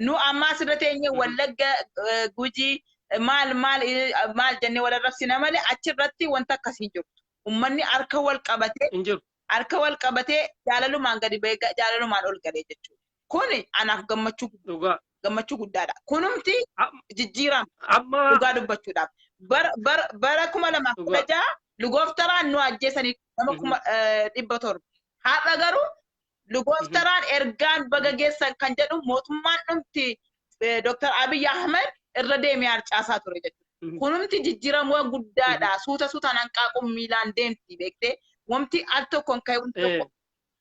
Nu amma asirra teenyee Wallagga, Gujii, maal maal maal jennee wal arrabsina malee achirratti wanta akkasii hin jirtu. Uummanni harka wal qabatee Hin jiru. harka wal qabatee jaalalumaan gadi ba'ee jaalalumaan ol galee jechuudha. Kuni anaaf gammachuu Dhugaa. gammachuu guddaadha. Kunumti jijjiirama Amma dhugaa dubbachuudhaaf. Bara 2016 lugooftaraan nu ajjeesanii nama 700,000. Har'a garuu lugooftaraan ergaan baga geessan kan jedhu mootummaan dhumti Dr. Abiy Ahmed irra deemee harcaasaa ture jechuudha. Kunumti jijjiirama guddaadha. Suuta suutaan hanqaaquun miilaan deemti, beektee. Wanti al tokkoon ka'e wanti tokko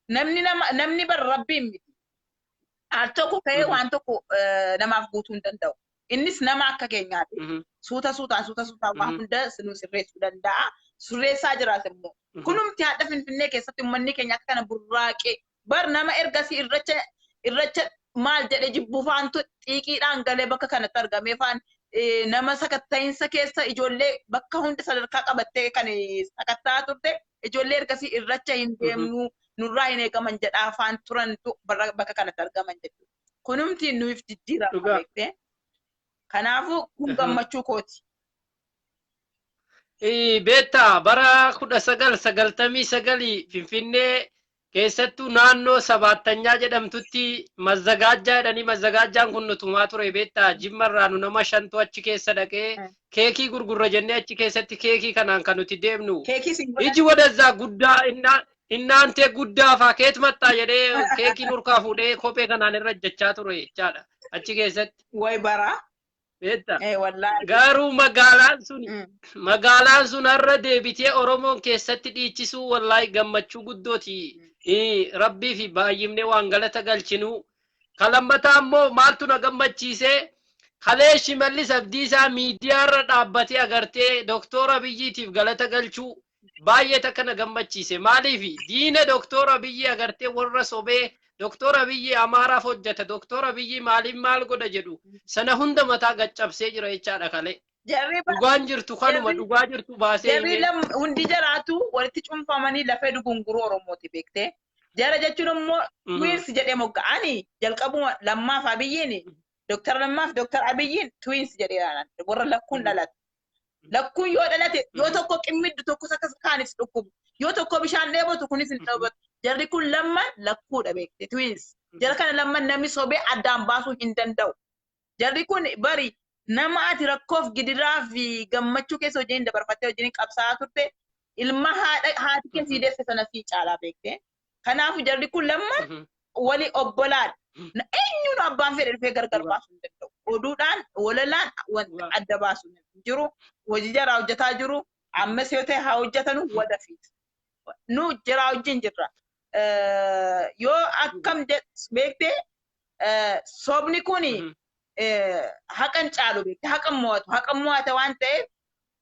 namni nama namni bar Rabbiin miti. Al tokko ka'ee waan tokko namaaf guutuu hin danda'u. Innis nama akka keenyaati. Suuta suutaan, suuta suutaan waan hunda nu sirreessuu danda'a. Sirreessaa jiraas immoo. Kunumti haadha Finfinnee keessatti uummanni keenya akka kana burraaqee bar nama ergasii irracha maal jedhe jibbuu faantu xiiqiidhaan galee bakka kanatti argamee faan nama sakatta'iinsa keessa ijoollee bakka hunda sadarkaa qabattee kan sakatta'aa turte, ijoollee ergasii irracha hin deemnu, nurraa hin eegaman jedhaa faan turantu bakka kanatti argaman jechuudha. Kunumti nuuf jijjiirama, beektee. Kanaafuu kun gammachuu kooti. Beektaa, bara 1999 Finfinnee keessattuu naannoo sabaattanyaa jedhamtutti mazzagaajjaa jedhanii, mazzagaajjaan kun nutumaa ture, beektaa. Jimmarraa nu nama shantu achi keessa dhaqee keekii gurgurra jennee achi keessatti keekii kanaan kan nuti deemnu. Keekii sin Iji wadazaa guddaa innaantee guddaa faa keet maxxaa jedhee keekii nurkaa fuudhee kophee kanaan irra jechaa ture jechaadha achi keessatti. Way bara. Beektaa. Eh, wallaahi. Garuu magaalaan sun magaalaan sun har'a deebitee Oromoon keessatti dhiichisuu wallaahi gammachuu guddooti. Rabbii fi baay'imnee waan galata galchinu. Kan lammataa immoo maaltu na gammachiisee, kalee Shimallis Abdiisaa miidiyaarra dhaabbatee agartee Doktor Abiyyiitiif galata galchuu baay'ee takka na gammachiise. Maaliif diina Doktor Abiyyi agartee warra sobee Doktor Abiyyi Amaaraaf hojjeta, Doktor Abiyyi maaliif maal godha jedhu sana hunda mataa gaccabsee jira jechaadha kalee. Jarri Dhugaan jirtu kanuma, dhugaa jirtu baasee jarri himee. Hundi jaraatu walitti cuunfamanii lafee dugunguruu Oromooti, beektee. Jara jechuun immoo twins jedhee mogga'anii jalqabuma Lammaaf Abiyyiin, Dooktar Lammaaf Dooktar Abiyyiin twins jedhee ilaalan, warra lakkuun dhalate. Lakkuun yoo dhalate yoo tokko qimmiddu tokkos akkas kaanis dhukkubu. Yoo tokko bishaan dheebotu kunis hin dheebotu. Jarri kun lamman lakkuudha, beekte, twins. Jara kana lamman namni sobee addaan baasuu hin danda'u. Jarri kun bari nama ati rakkoof gidiraa fi gammachuu keessa wajjin dabarfattee wajjin qabsaa'aa turte, ilma haadha haati kee sii deesse sana sii caalaa, beekte. Kanaafuu jarri kun lamman wali obbolaadha. Eenyuun abbaan fedhe dhufee gargar baasuu hin danda'u. Oduudhaan walalaan wanti adda baasuu hin jiru. Hojii jaraa hojjetaa jiru. Ammas yoo ta'e haa hojjetanu wadafiit. Nu jaraa wajjin jirra. Yoo akkam beektee, sobni kuni haqan caalu, beekte, haqan mo'atu, haqan mo'ata waan ta'eef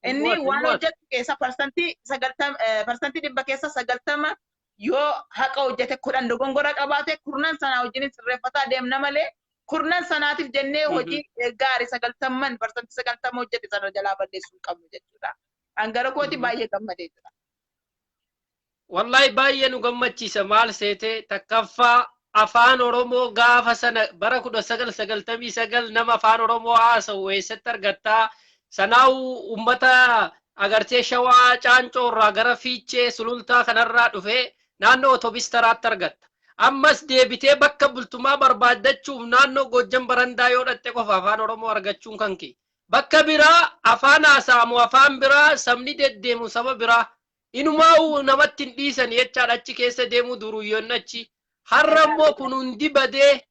inni Mo'atu, waan mo'atu. hojjetu keessa 90%, 100% keessa 90 yoo haqa hojjete, 10 dogongora qabaate, kurnan sanaa wajjin sirreeffataa deemna malee kurnan sanaatiif jennee hojii gaarii sagaltamman 90% hojjete sana jalaa balleessuu hin qabnu jechuudha. Hangara kooti baay'ee gammadee jira. Wallahi baay'ee nu gammachiisa. Maal seete, takkaffaa Afaan Oromoo gaafa sana bara 1999 nama afaan Oromoo haasa'u eessatti argattaa? Sanaa'u uummata agartee Shawaa Caancoo irraa gara Fiichee Sulultaa kanarraa dhufee naannoo otobis taraatti argatta. Ammas deebitee bakka bultumaa barbaaddachuuf naannoo Goojjam Barandaa yoo dhatte qofa afaan Oromoo argachuun kan kee. Bakka biraa afaan haasa'amu afaan biraa, sabni deddeemu saba biraa. Inumaa'u namatti hin dhiisan jechaadha achi keessa deemuu duruyyoonni achi. Har'a immoo kun hundi badee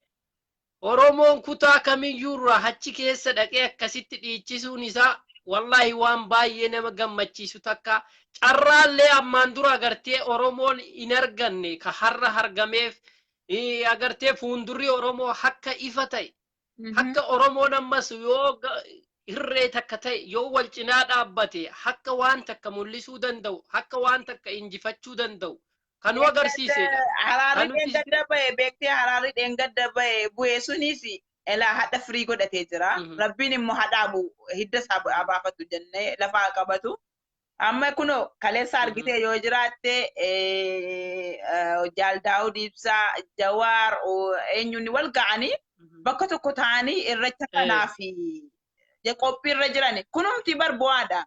Oromoon kutaa kamiyyuu irraa achi keessa dhaqee akkasitti dhiichisuun isaa wallaahi waan baay'ee nama gammachiisu takka. Carraallee ammaan dura agartee Oromoon hin arganne ka har'a argameef, agartee fuuldurri Oromoo akka ifa ta'e, akka Oromoon ammas yoo hirree takka ta'e, yoo wal cinaa dhaabbate, akka waan takka mul'isuu danda'u, akka waan takka injifachuu danda'u kan nu agarsiisedha. Haraarri Kan nuti dheengadda ba'e beektee, haraarri dheengadda ba'e bu'ee sunis elaa hadha firii godhatee jira. Rabbiin immoo hadhaabu hidda isaa baafatu jennee lafaa qabatu. Amma kunoo kaleessa argitee yoo jiraatte, Jaal Daawud Ibsaa, Jawaar, eenyuun wal ga'anii bakka tokko ta'anii irreecha kanaaf qophii irra jiran. Kunumti bar bu'aadha.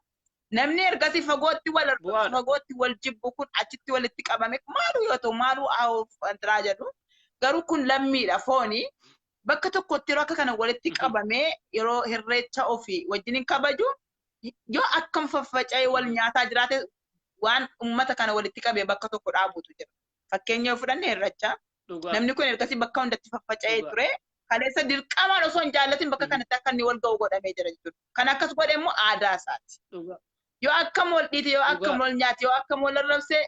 Namni ergasii fagootti wal argatu, Bu'aadha. fagootti wal jibbu kun achitti walitti qabame maaluu yoo ta'u maaluu haa jedhu. Garuu kun lammiidha fooni. Bakka tokkotti yeroo akka kana walitti qabamee yeroo irreecha ofii wajjin kabaju, yoo akkam faffaca'ee wal nyaataa jiraate, waan ummata kana walitti qabee bakka tokko dhaabutu jira. Fakkeenya yoo fudhanne irreecha. Namni kun ergasii bakka hundatti faffaca'ee ture. Kaleessa dirqamaan osoo hin jaallatin bakka kanatti akka inni wal ga'u godhamee jira jechuudha. Kan akkas godhe immoo aadaa isaati. Yoo akkam wal dhiite, yoo akkam wal nyaate, yoo akkam wal arrabse,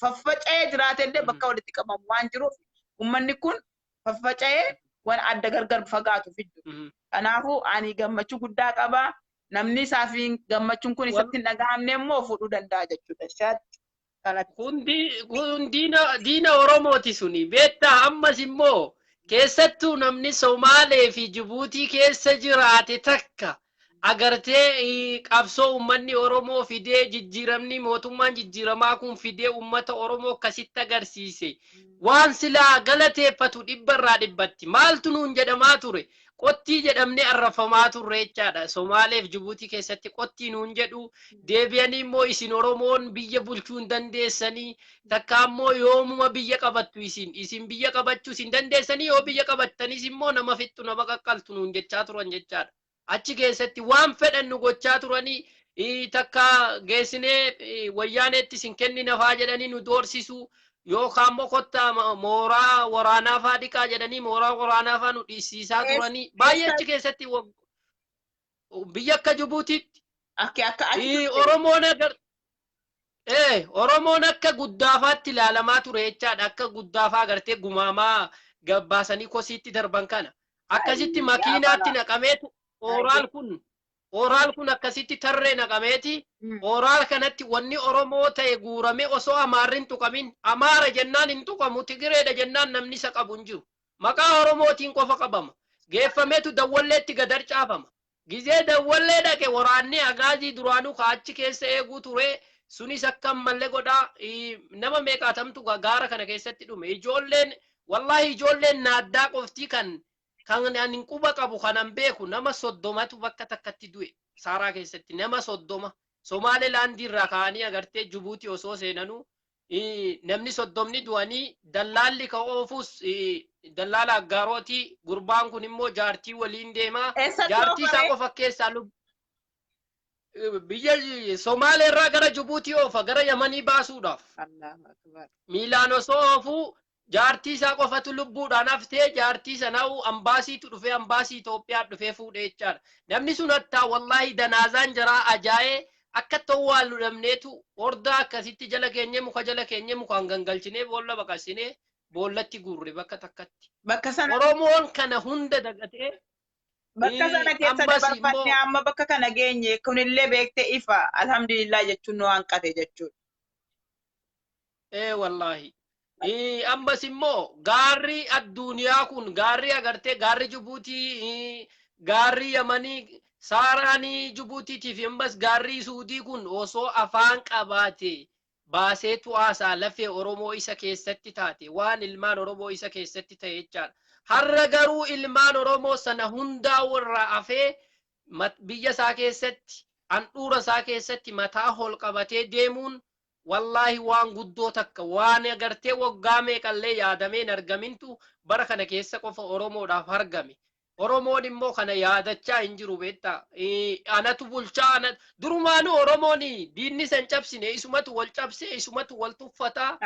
faffaca'ee jiraate illee bakka walitti qabamu waan jiruuf uummanni kun faffaca'ee waan adda gargar fagaatu fiddu. Kanaafuu ani gammachuu guddaa qaba. Namni isaa fi gammachuun kun isatti hin dhaga'amne immoo fuudhuu danda'a jechuudha. Shaatti kanatti. Kun diina Oromooti suni. Beektaa, ammas immoo keessattuu namni Somaalee fi Jibuutii keessa jiraate takka agartee qabsoo uummanni Oromoo fidee, jijjiiramni mootummaan jijjiiramaa kun fidee uummata Oromoo akkasitti agarsiise. Waan silaa galateeffatu dhibba irraa dhibbatti. Maaltu nuun jedhamaa ture? Qottii jedhamnee arrafamaa turre jechaadha. Somaaleef Jibuutii keessatti qottii nuun jedhu. Deebi'anii immoo isin Oromoon biyya bulchuu hin dandeessanii, takka ammoo yoomuma biyya qabattu, isin biyya qabachuus hin dandeessanii, yoo biyya qabattanis immoo nama fixxu, nama qaqqaltu nuun jechaa turan jechaadha. Achi keessatti waan fedhan nu gochaa turanii, takka geessinee wayyaaneetti isin kennina faa jedhanii nu doorsisu, yookaan immoo kottaa mooraa waraanaa faa dhiqaa jedhanii mooraa waraanaa faa nu dhiisisaa turanii baay'ee achi keessatti biyya akka Jibuutiitti. Akka Oromoon agar Oromoon akka guddaafaatti ilaalamaa ture jechaadha. Akka guddaafaa agartee gumaamaa gabbaasanii kosiitti darban kana. Akkasitti makiinaatti naqameetu ooraal kun akkasitti tarree naqameeti. Ooraal kanatti wanni Oromoo ta'e guurame osoo Amaarri hin tuqamin. Amaara jennaan hin tuqamu, Tigireedha jennaan namni isa qabu hin jiru. Maqaa Oromootiin qofa qabama. Geeffameetu Dawwalleetti gadar caafama. Gizee Dawwallee dhaqe waraanni agaazii duraanuu kaachi keessa eeguu ture. Sunis akka ammallee godhaa nama meeqaatamtu gaara kana keessatti dhume. Ijoolleen, wallaahi, ijoolleen naaddaa qoftii kan ani quba qabu kanan beeku nama 30tu bakka takkatti du'e. Saaraa keessatti nama 30. Somaalee laandii irraa ka'anii agartee Jibuutii osoo seenanuu namni 30 du'anii, dallaalli ka oofus dallaala aggaarooti. Gurbaan kun immoo jaartii waliin deemaa. Jaartii isaa qofa keessaa biyya Somaalee irraa gara Jibuutii oofa, gara Yamanii baasuudhaaf. Miilaan osoo oofuu jaartii isaa qofatu lubbuudhaan haftee, jaartii sanaa ambaasiitu dhufee, ambaasii Itoophiyaa dhufee fuudhee jechaadha. Namni sun hattaa wallaahi danaazaan jaraa ajaa'ee akka towwaallu dhabneetu hordaa akkasitti jala keenyee, muka jala keenyee, mukaan gangalchinee, boolla baqasinee boollatti guurre bakka takkatti. Bakka sana Oromoon kana hunda dagatee Bakka sana keessa dabarfannee amma bakka kana geenye kunillee beektee ifa alhamdulillah jechuun nu hanqate jechuudha. Ee wallaahi. Ammas immoo gaarri addunyaa kun, gaarri agartee gaarri Jibuutii, gaarri Yamanii, Saaraanii Jibuutiitii fi ammas gaarri Suudii kun osoo afaan qabaate Baaseetu haasaa lafee Oromoo isa keessatti taate, waan ilmaan Oromoo isa keessatti ta'e jechaadha. Har'a garuu ilmaan Oromoo sana hundaa warra hafee biyya isaa keessatti, handhuura isaa keessatti mataa ol qabatee deemuun wallaahi waan guddoo takka, waan agartee waggaa meeqallee yaadamee hin argamintu bara kana keessa qofa Oromoodhaaf argame. Oromoon immoo kana yaadachaa hin jiru, beektaa. Anatu bulchaa, ana durumaanuu Oromoon diinni san cabsine, isumatu wal cabsee, isumatu wal tuffataa.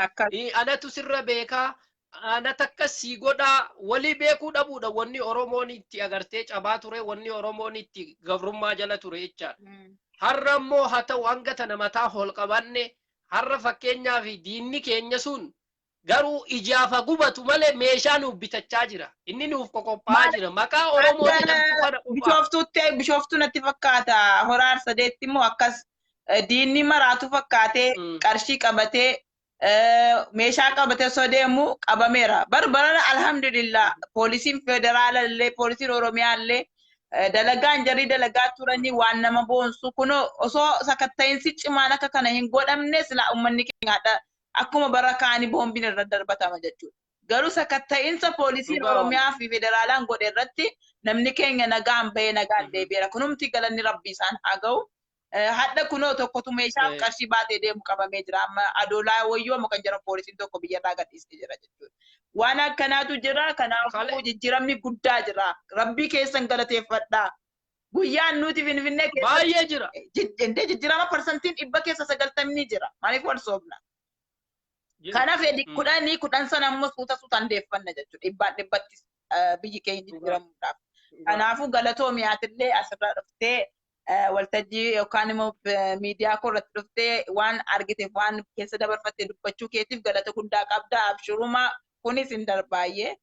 Anatu sirra beekaa, anatu akkas sii godhaa, walii beekuu dhabuudha wanni Oromoon itti agartee cabaa ture, wanni Oromoon itti gabrummaa jala ture jechaadha. Har'a immoo haa ta'u, hanga tana mataa ol qabanne. Har'a fakkeenyaaf diinni keenya sun garuu ijaafa gubatu malee meeshaa nuuf bitachaa jira. Inni nuuf qoqophaa'aa jira. Maqaa Oromoo jedhamtu kana qofa. Bishooftuutti, Bishooftuu natti fakkaata, Horaar sadeetti immoo akkas diinni maraatu fakkaatee qarshii qabatee, meeshaa qabatee osoo deemu qabameera. Barbarana alhamdulillah, poolisiin federaala illee, poolisiin Oromiyaa illee dalagaan jarri dalagaa turanii waan nama boonsu. Kunoo osoo sakatta'iinsi cimaan akka kana hin godhamne, silaa uummanni keenya haadha akkuma bara kaanii boombiin irra darbatama jechuudha. Garuu sakatta'iinsa poolisiin Oromiyaa fi federaalaan godhe irratti namni keenya nagaan bahee nagaan deebi'eera. Kunumti galanni Rabbii isaan haa ga'u. Hadha kunoo tokkotu meeshaa qarshii baatee deemu qabamee jira. Amma Adoolaa Wayyoo amma kan jedhamu poolisiin tokko biyyarraa gadhiisee jira jechuudha. Waan akkanaatu jira. Kanaafuu jijjiiramni guddaa jira. Rabbii keessan galateeffadhaa. Guyyaan nuti Finfinnee keessatti Baay'ee jira. Indee jijjiirama 90% keessa jira. Maaliif wal soobna? Kanaaf 10 10 sana immoo suuta suutaan deeffanna jechuudha. Dhibbaan dhibbatti biyyi keenya jijjiiramuudhaaf. Kanaafuu galatoomi, atillee asirraa dhuftee waltajjii yookaan immoo miidiyaa koo irratti dhuftee waan argiteef, waan keessa dabarfattee dubbachuu keetiif galata guddaa qabda. Abshiruma, kunis hin darbaayyee,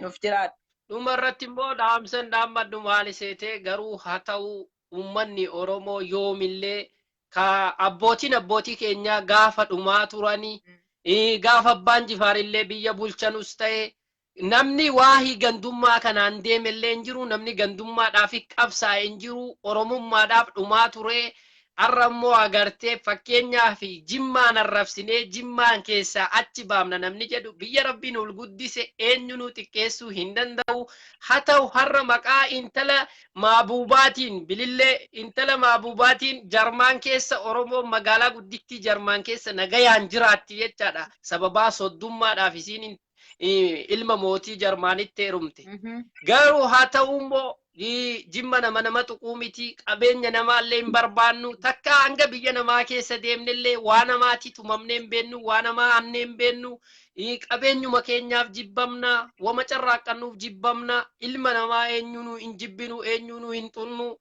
nuuf jiraadhu. Dhuma irratti immoo dhaamsan dhaammadhu maali seetee, garuu haa ta'u, uummanni Oromoo yoomillee ka abbootiin abbootii keenyaa gaafa dhumaa turanii, gaafa abbaan Jifaarillee biyya bulchanus ta'e, namni waahii gandummaa kanaan deemellee hin jiru, namni gandummaadhaaf qabsaa'e hin jiru, Oromummaadhaaf dhumaa ture. Har'a immoo agartee fakkeenyaaf Jimmaan arrabsinee Jimmaan keessaa achi baamna namni jedhu, biyya Rabbiin ol guddise eenyunuu xiqqeessuu hin danda'u. Haa ta'u, har'a maqaa intala Maabuubaatiin, Bilillee intala Maabuubaatiin, Jarmaan keessa Oromoon magaalaa guddittii Jarmaan keessa nagayaan jiraatti jechaadha. Sababaa soddummaadhaaf isiin ilma mootii Jarmaanitti heerumte. Garuu haa ta'u immoo Jimma nama nama tuquu miti, qabeenya namaallee hin barbaannu, takka hanga biyya namaa keessa deemnellee waa namaati tumamnee hin beennu, waa namaa hannee hin beennu, qabeenyuma keenyaaf jibbamna, wama carraaqqannuuf jibbamna, ilma namaa eenyunuu hin jibbinu, eenyunuu hin xunnu.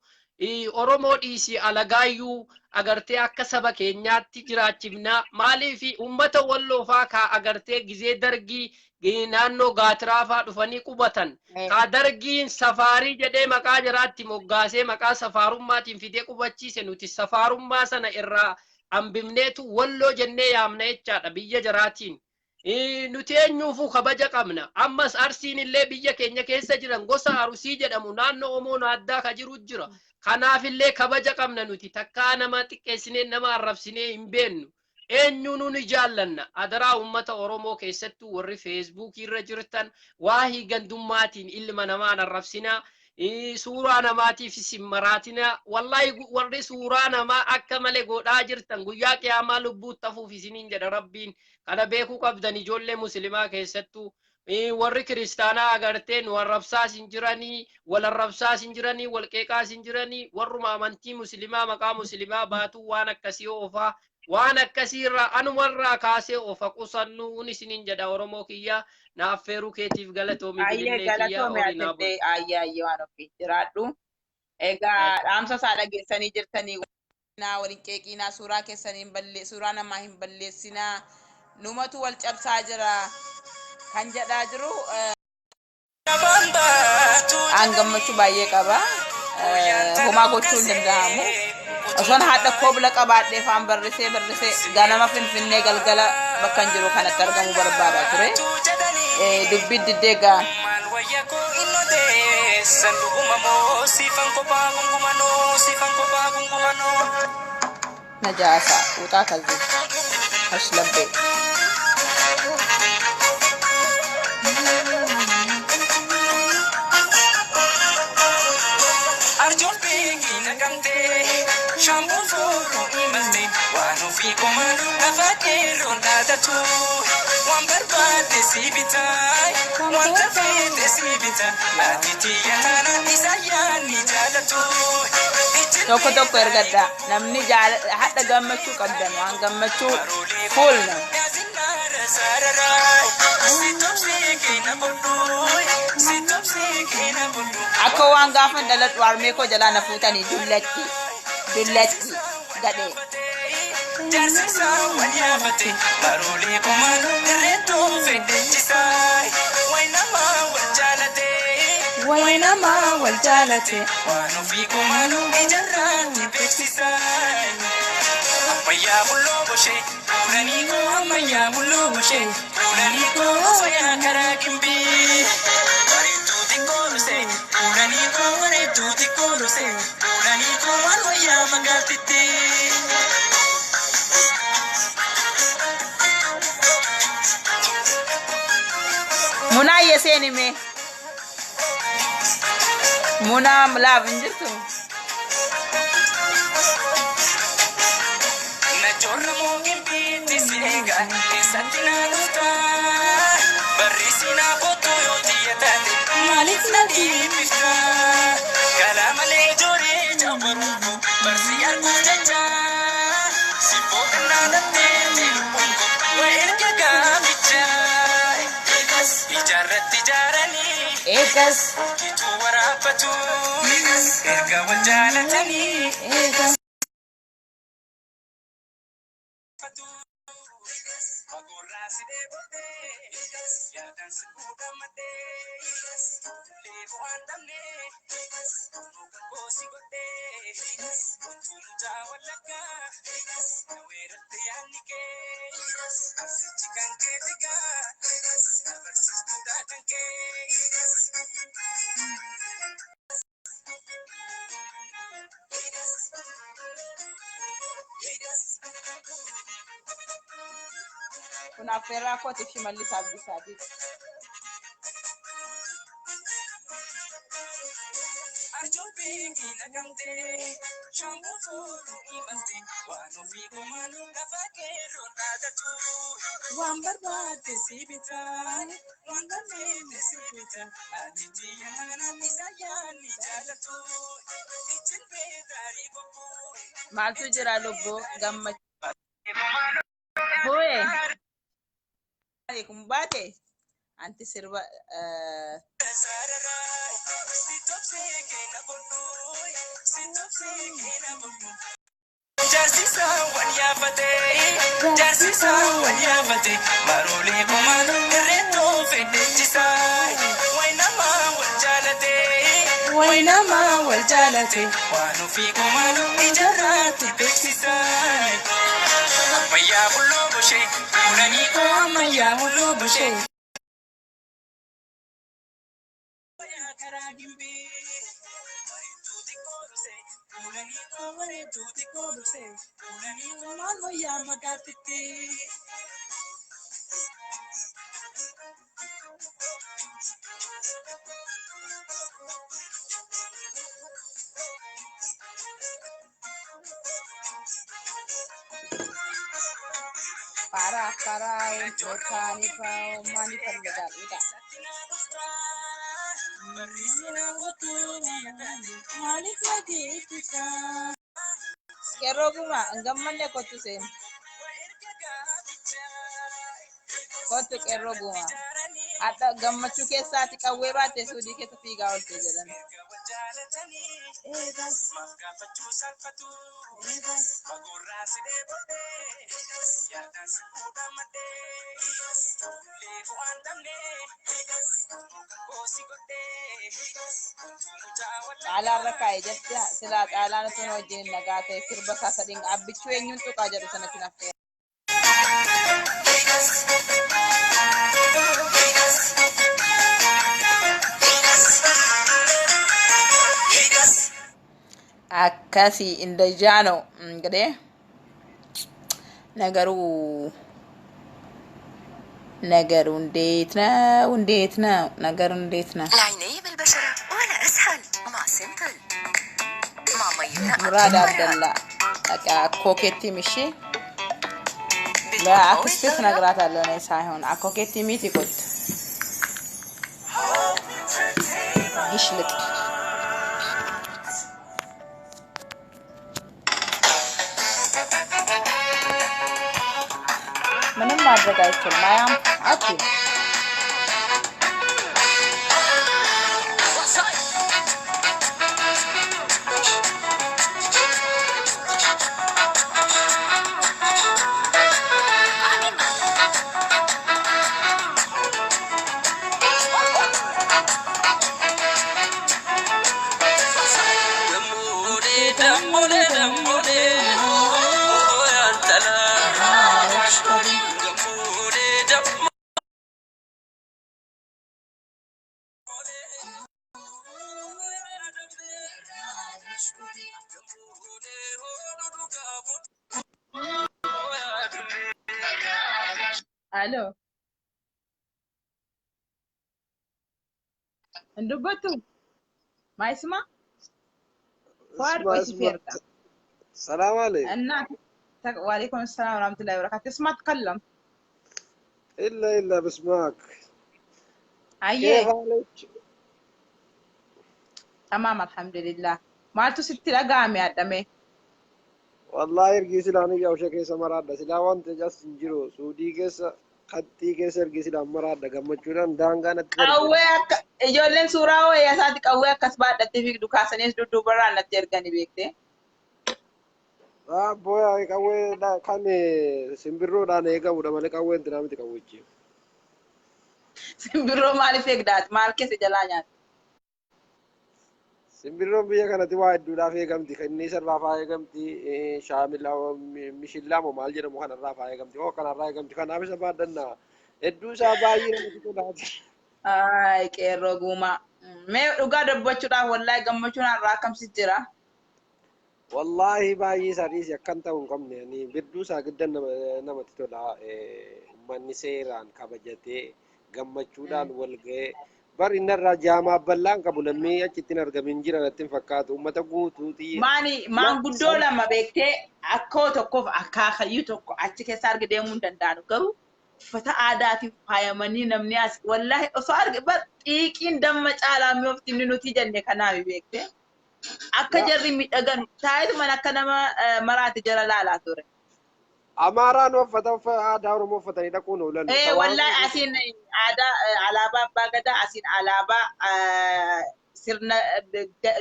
Oromoo dhiisii alagaayyuu agartee akka saba keenyaatti jiraachifna. Maaliif uummata Walloofaa kaa agartee gizee Dargii naannoo Gaatiraafaa dhufanii qubatan. Kaa Dargiin safaarii jedhee maqaa jiraatti moggaasee maqaa safaarummaatiin fidee qubachiise, nuti safaarummaa sana irraa hambifneetu Walloo jennee yaamna jechaadha biyya jaraatiin. Nuti eenyuufuu kabaja qabna. Ammas Arsiin illee biyya keenya keessa jiran, gosa Arusii jedhamu naannoo Omoo Naaddaa ka jiru jira. Kanaafillee kabaja qabna nuti, takkaa nama xiqqeessinee nama arrabsinee hin beennu. Eenyuunuu ni jaallanna. Adaraa uummata Oromoo, keessattuu warri Feesbuukii irra jirtan, waahii gandummaatiin ilma namaan arrabsinaa. Suuraa namaatiifis hin maraatinaa. Wallaahi warri suuraa namaa akka malee godhaa jirtan, guyyaa qiyaamaa lubbuutti hafuuf isiniin jedha Rabbiin. Kana beekuu qabdan, ijoollee musliimaa keessattuu. Warri kiristaanaa agartee nu arrabsaas hin jiranii, wal arrabsaas hin jiranii, wal qeeqaas hin jiranii, warruma amantii musliimaa maqaa musliimaa baatuu waan akkasii oofaa, waan akkasii irraa anumarraa kaasee ofa qusannu isiniin jedha. Oromoo kiyya, na affeeruu keetiif galatoomi. Ayyee. Bilillee kiyya. Galatoomi. Horii naa atillee ayyee ayyee, waan ofii jiraadhu. Egaa dhaamsa isaa dhageessanii jirtanii. Naa waliin qeeqiinaa, suuraa keessanii hin ballee, suuraa namaa hin balleessinaa, numatu wal cabsaa jira kan jedhaa jiru. Aan gammachuu baay'ee qaba. Homaa gochuu hin danda'amu. Osoon haadha koobla qabaadhee faan barrisee barrisee ganama Finfinnee, galgala bakka hin jiru kanatti argamuu barbaada ture. Dubbii diddee gaa. Maal wayya koo inni odeessan dhuguma moo siifan kophaa gungumanoo, siifan kophaa gungumanoo. Najaasa uxaa kazi. Kashlabbee. Arjoon beekii naqamtee shaamboo fooroo imalte waan ofii qomaan lafa qeerroon dhaadatu waan barbaadde si bitaa wanta feete si bita laati tiyya taana isa yaadni jaalatu. Tokko tokko ergadha. Namni hadha gammachuu qabdan waan gammachuu fuul na. Akka waan gaafa dhaladhu harmee koo jalaa na fuutanii dullatti dullatti gadhee. Jaarsisaa wal yaafate baroolee kumaan irreettoo fedhechisaa waynamaa wal jaalate waynamaa wal jaalate waan ofii kumaan ijarraatti beeksisaa. Ammayyaa bulloo boshee fuulanii koo ammayyaa bulloo boshee fuulanii koo wayaa karaa gimbii. Bareedduu xiqqoo rusee fuulanii koo bareedduu xiqqoo rusee fuulanii koo maal wayyaa magaaltitti. Munaa yeeseen hime. Munaa laaf hin jirtu. Nachoorra moogin biitti si eega eessatti na dhufta barreessi naa kottu yoo xiyya taate maaliif na dhiibbifta galaa malee ijooree jaabaruufu barsi arguuf jecha si boqonnaa dhabdee lubbuun koo waa erga gaaficha ijaarratti ijaaranii Eegas. kituu waraabbatu erga wal jaalatanii. Eegas. Fagorraa si dheebotee yaadaan si fuudhamadhee tullee bu'aan dhabnee koo si godhee utuu mucaa wallaggaa na weeratte yaadni kee asichi kan kee tigaa na barsiistuudha kan kee. Kun affeerraa kootiif Shimallis Abdiisaatiif. Arjoon beekii naqamtee shaamboo fooroo imalte waan ofii qomaan lafa qeerroon dhaadatu waan barbaadde si bitaa waan barbaadde si bitaa ati tiyya taana isa yaadni jaalatu ijjin beekaarii bobbuu. Maaltu jira lubbuu gammachuu. Hooye. Kun baate anti sirba Jaarsisaa wal yaafate jaarsisaa wal yaafate baroolee kumaan irreettoo fedhechisaa waynamaa wal jaalate waynamaa wal jaalate waan ofii kumaan ijaarraatti beeksisaa. Ammayyaa bulloo boshee fuulanii koo ammayyaa bulloo boshee. Karaa gimbii bareedduu xiqqoo rusee fuulanii koo bareedduu xiqqoo rusee fuulanii koo maal wayyaa magaaltitti. Para para wantoota maani fayyadaadha. Maaliif na deebisa? Qeerroo guma hin gammanne kottu seen. Kottu qeerroo guma. Hadha gammachuu keessaati qawwee baatte suudii keessa fiigaa oolte jedhan. Eegas. Eegas. Caalaan rakkaa'e jecha silaa caalaan osoo nu wajjin nagaa ta'e sirba isaa sadiin abbichuu eenyuun tuqaa jedhu sanatti naffee. Akkasii indajaano እንግዲህ ነገሩ ነገሩ እንዴት ነው? እንዴት ነው ነገሩ? እንዴት ነው? العناية بالبشرة ولا أسهل مع سيمبل مع مية ሙራድ አብደላ በቃ ኮኬቲ ምሺ بتكون قوي ለአክስቴ الدورة ትነግራታለሁ። እኔ ሳይሆን አኮኬቲ ሚት ይቆት ይሽልጥ። ምንም ማድረግ አይችልም። አያም አቲ Dammolee dammolee dammolee yantala gammolee dammolee አሎ እንዱበቱ ማይስማ ፏድ اسمع ቆይ اسمع ሲፌርዳ السلام عليكم. እና ወአለይኩም ሰላም ወራህመቱላሂ ወበረካቱ። እስማ ትከለም الا بسمعك. አየ كيف حالك؟ ተማም አልሐምዱሊላህ። ማልቱ sitti dhaga'ame adhame والله ergi silaan yaa'u keessa maraadha. Silaa wanta jas hin jiru. Suudii keessa qaxxii keessa ergi silaan maraadha. Gammachuudhaan daangaa natti darbe. Qawwee akka ijoolleen suuraa wayyaa isaati qawwee akkas baadhattee fiigdu kaasaniis dudduubarraan natti ergani beekte. Booyaa qawwee kan simbirroodhaan eegamudha malee qawween tinaa miti qawwichi. Simbirroo maaliif eegdaati? Maal keessa jalaa nyaata? Simbirroon biyya kanatti waa hedduudhaaf eegamti. Kanniisa irraa faa eegamti. Shaamilaa mishillaa moo maal jedhamu kanarraa faa eegamti. Oo kanarraa eegamti. Kanaaf isa baadhanna. Hedduu isaa baay'ee namatti tolaati. Ay qeerroo guumaa. Mee dhugaa dubbachuudhaaf wallaahi gammachuun har'aa akkamsi jira? Wallaahi baay'ee isaa dhiisi akkan ta'u hin qabne. Ani bidduu isaa giddan namatti tola. Uummanni seeraan kabajatee gammachuudhaan wal ga'ee. Bar inni irraa jaamaa bal'aan qabu namni achitti hin argamin jira natti hin fakkaatu. Uummata guutuuti. Maani maanguddoo lama beektee akkoo tokkoof akaakayyuu tokko achi keessa arge deemuu hin danda'anu garuu uffata aadaatiin faayamanii namni as wallaahi osoo arge bar xiiqiin damma caalaa mi'oofti inni nuti jenne kanaaf beektee akka jarri miidhagan taa'eetuman akka nama maraate jala laalaa ture. Amaaraan uffata aadaa Oromoo uffatanii dhaquun oolan. Wallaahi asiin aadaa alaabaa abbaa gadaa asiin alaabaa sirna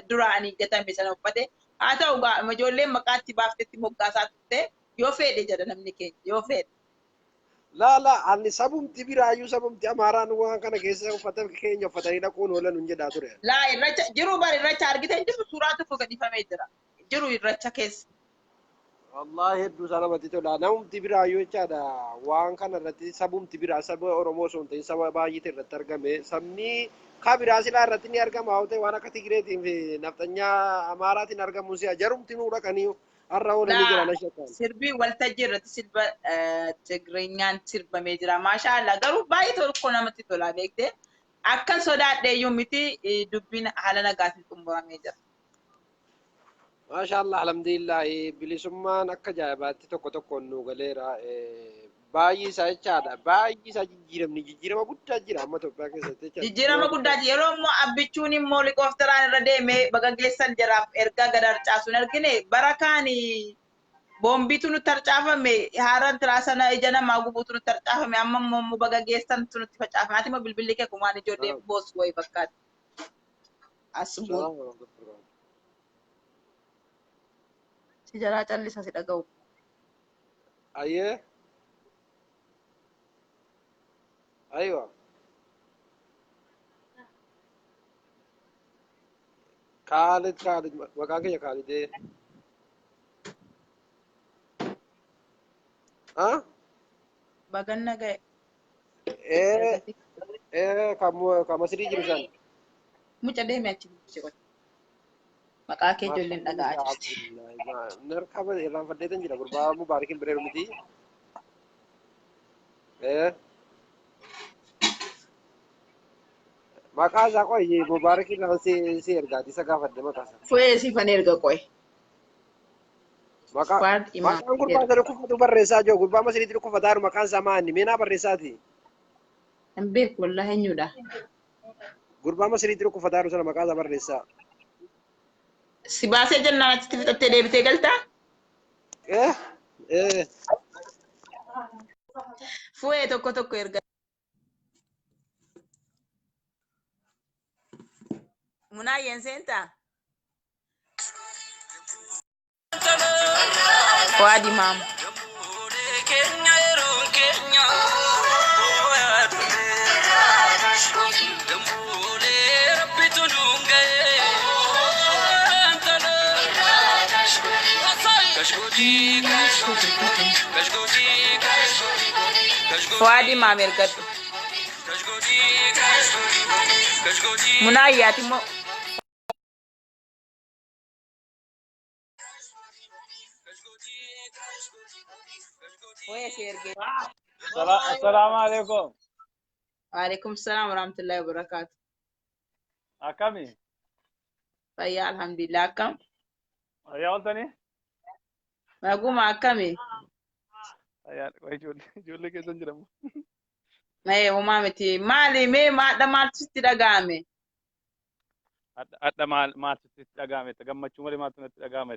duraanii gatame sana uffate haa ta'u ijoolleen maqaatti baaftetti moggaasaa turte yoo fedhe jedha namni keenya yoo fedhe. Laa laa ani sabumti biraayyuu sabumti Amaaraan waan kana keessa uffata keenya uffatanii dhaquun oolan hin jedhaa ture. Laa irracha jiru bar irracha argite hin jirtu suuraa tokko gadhiifamee jira jiru irracha keessa. Wallaahi hedduu isaa namatti tola. Namumti biraayyuu jechaadha. Waan kana irratti sabumti biraa saba Oromoo osoo hin ta'in saba baay'eetu irratti argame. Sabni ka biraa silaa irratti ni argama. Haa ta'e waan akka Tigireetiin fi nafxanyaa Amaaraatiin argamu si'a jarumti nuu dhaqanii har'a oolanii jiran ashakkaan. Sirbi waltajjii irratti sirba Tigirinyaan sirbamee jira. Maashaa Allah garuu baay'ee tokko namatti tola beekte. Akkan sodaadhe iyyuu miti dubbiin haala nagaatiin xumuramee jira. Maashaa Allah alhamdulillah bilisummaan akka ajaa'ibaatti tokko tokkoon nu galeera. Baay'ee isaa jechaadha. Baay'ee isaa jijjiiramni jijjiirama guddaa jira amma Itoophiyaa keessatti jechaadha. Jijjiirama guddaa jira. Yeroo immoo abbichuun immoo helikoophteraan irra deemee baga geessan jaraaf ergaa gad harcaasuun argine bara kaani boombiitu nutti harcaafame haaraan tiraasana ija namaa gubuutu nutti harcaafame amma immoo baga geessantu nutti facaafame. Ati immoo bilbilli kee kumaan ijoollee boosu wayii fakkaata. As buun. Si jalaa callisa si dhaga'u. Ayyee. Aywa. Kaalid Kaalid maqaan kiyya Kaalidee. Ah? Baganna ga'e. Kan Masirii jiru san. Muca deeme achi buuse qote. Maqaa kee ijoolleen dhaga'aa jirti. Narkaba irraanfadheetan jira gurbaa Mubaarakin bireeru miti. Eh. Maqaa isaa qoy Mubaarak irraan si ergaati isa gaafadhe maqaa isaa. Fu'ee siifan erga qoy. Maqaa Fuad Imaam maqaan gurbaa isa dhukkubsatu barreessaa jiru gurbaa masiriitti dhukkufataa jiru maqaan isaa maali meenaa barreessaati. Hin beeku wallahi eenyudha. Gurbaa masiriitti dhukkufataa jiru sana maqaa isaa barreessaa. Si baasee jennaan achitti fixattee deebitee galtaa? Eh eh Fu'ee tokko tokko erga. Munaayyeen seentaa? Fuad Imaam. Fuad Imaam ergadhu. Munaayyaati immoo fu'ee si ergee. Assalamu alaikum. Waalaikum salaam warahmatullahi wabarakaatu. Akkami? Fayyaa alhamdulillah akkam? Fayyaa ooltanii? Naguma akkami? Fayyaa ijoollee keessa hin jiramu. Mee homaa miti. Maali mee maadha maaltu sitti dhaga'ame? Adda maaltu sitti dhaga'ame? Gammachuu malee maaltu natti dhaga'ame?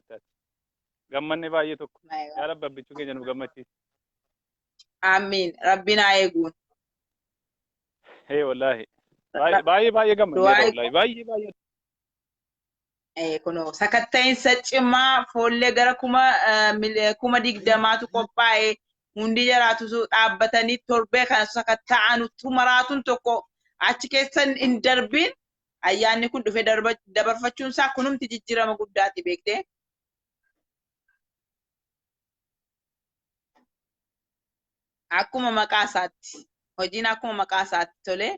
Gammanni baay'ee tokko. Yaa Rabbi abbichuu keenya nu gammachiisi. Amiin. Rabbiin haa eeguun. Hee wallaahi. Baay'ee baay'ee gammanneera wallaahi. Baay'ee baay'ee. Kunoo sakatta'insa cimaa foollee gara 20,000tu qophaa'e hundi jaraatu dhaabbatanii torbee kana sakatta'an utuu maraatuun tokko achi keessa hin darbiin ayyaanni kun dhufee dabarfachuun isaa kunumti jijjiirama guddaati beektee. Akkuma maqaa isaatti hojiin akkuma maqaa isaatti tolee.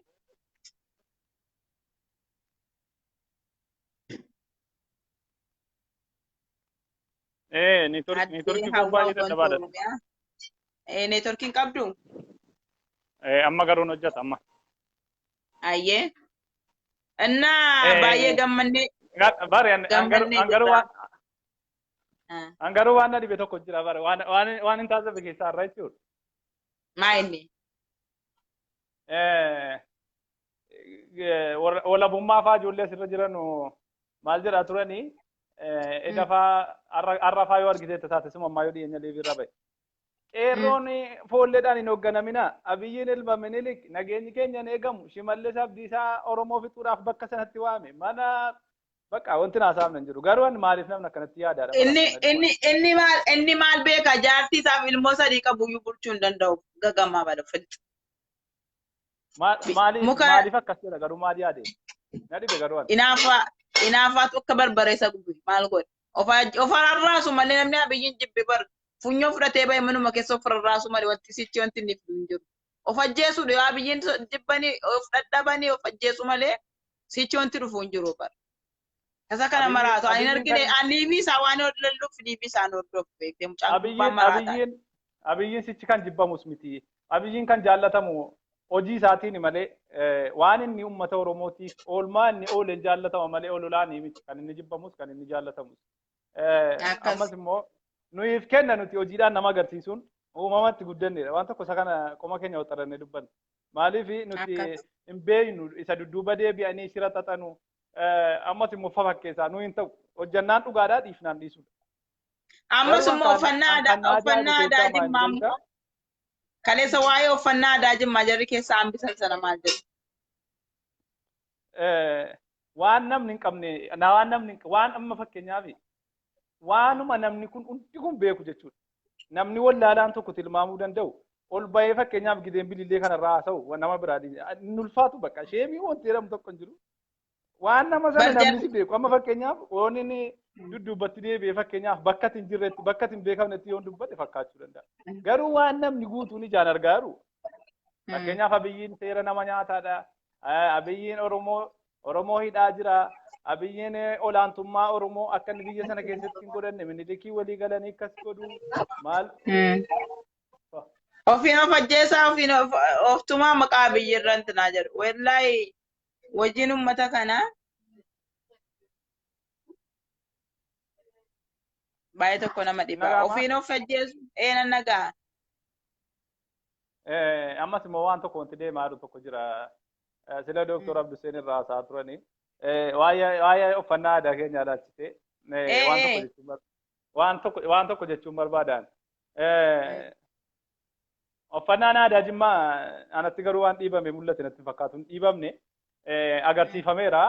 Neetworkii koo baay'ee dadhabaadha. Neetworkiin qabdu? Amma garuu hojjeta amma. Ayyee. Innaa baay'ee gammannee. Bari an garuu waan na dhibe tokko jira bari waan hin taasifne keessaa irra jechuudha. Maa inni? Walabummaa fa'aa ijoollee asirra jiran maal jedhaa turanii edda fa'aa har'a fa'aa yoo argiteetta taate suma ammaa yoo dhiyeenya leebii ba'e. Qeerroon foolleedhaan hin hoogganamina. Abiyyiin ilma Minilik nageenyi keenya hin eegamu. Shimallis Abdiisaa Oromoo fixuudhaaf bakka sanatti waame. Mana bakka wanti naasaafne hin jiru. Garuu maaliif namni akkanatti yaadaadha? Inni maal beeka jaartii isaaf ilmoo sadii qabu iyyuu bulchuu hin danda'u. Gagamaa bada filxi. Maaliif akkas jedha garuu maal yaade? Na dhibe garuu ani. Inaafaatu akka barbareessa gubbi maal godhe? Of rarraasu malee namni Abiyyiin jibbe bar funyoo fudhatee bahe manuma keessa of rarraasu malee wanti sichi wanti inni fidu hin jiru. Of ajjeesuudha yoo Abiyyiin jibbanii of dadhabanii of ajjeesu malee sichi wanti dhufu hin jiru bar. Tasa kana maraatu ani argine liivii isaa waan lalluuf liivii isaa hordofu beektee mucaan gubbaan maraata. Abiyyiin sichi kan jibbamus miti. Abiyyiin kan jaallatamu hojii isaatiin malee waan inni uummata Oromootiif oolmaa inni ooleen jaallatama malee ololaanii miti kan inni jibbamus kan inni jaallatamus. Ammas immoo nuyiif kenna nuti hojiidhaan nama agarsiisuun uumamatti guddanneedha. Waan tokko isa kana qoma keenya waxarannee dubbanna. Maaliif nuti hin beeknu isa dudduuba deebi'anii shira xaxanu ammas immoo fafakkeessaa nuyi hin ta'u hojjannaan dhugaadhaa dhiifnaan dhiisudha. Ammas immoo uffannaa aadaa jimmaa immoo kaleessa waa'ee uffannaa aadaa jimmaa jarri keessa hambisan sana maal jedhu? Waan namni hin qabne waan namni waan amma fakkeenyaaf waanuma namni kun hundi kun beeku jechuudha. Namni wallaalaan tokko tilmaamuu danda'u ol bahee fakkeenyaaf gideen bilillee kanarraa haasa'u nama biraa hin ulfaatu bakka sheemii wanti jedhamu tokko hin jiru. Waan nama sana namni si beeku amma fakkeenyaaf waan inni dudduubatti deebi'ee fakkeenyaaf bakka hin jirretti bakka hin beekamnetti yoon dubbate fakkaachuu danda'a. Garuu waan namni guutuun ijaan argaa jiru fakkeenyaaf Abiyyiin seera nama nyaataadha. Abiyyiin Oromoo hidhaa jira. Abiyyiin olaantummaa Oromoo akka inni biyya sana keessatti hin godhanne Minilikii walii galanii akkas godhu maal Ofiin of ajjeesaa, ofiin of tumaa, maqaa Abiyyi irra intinaa jedhu. Wallaahi hojiin uummata kanaa baay'ee tokko nama dhiba. Nagaamaa? Ofiin of ajjeesu eenan nagaa. Ammas immoo waan tokko wanti deemaa jiru tokko jira. Sila Dooktor Abduseen irraa haasa'aa turani. Waa'ee uffannaa aadaa keenyaa ilaalchisee waan tokko jechuun waan tokko jechuun barbaadan. Uffannaan aadaa Jimmaa anatti garuu waan dhiibame mul'ate natti hin fakkaatu. Hin dhiibamne, agarsiifameera.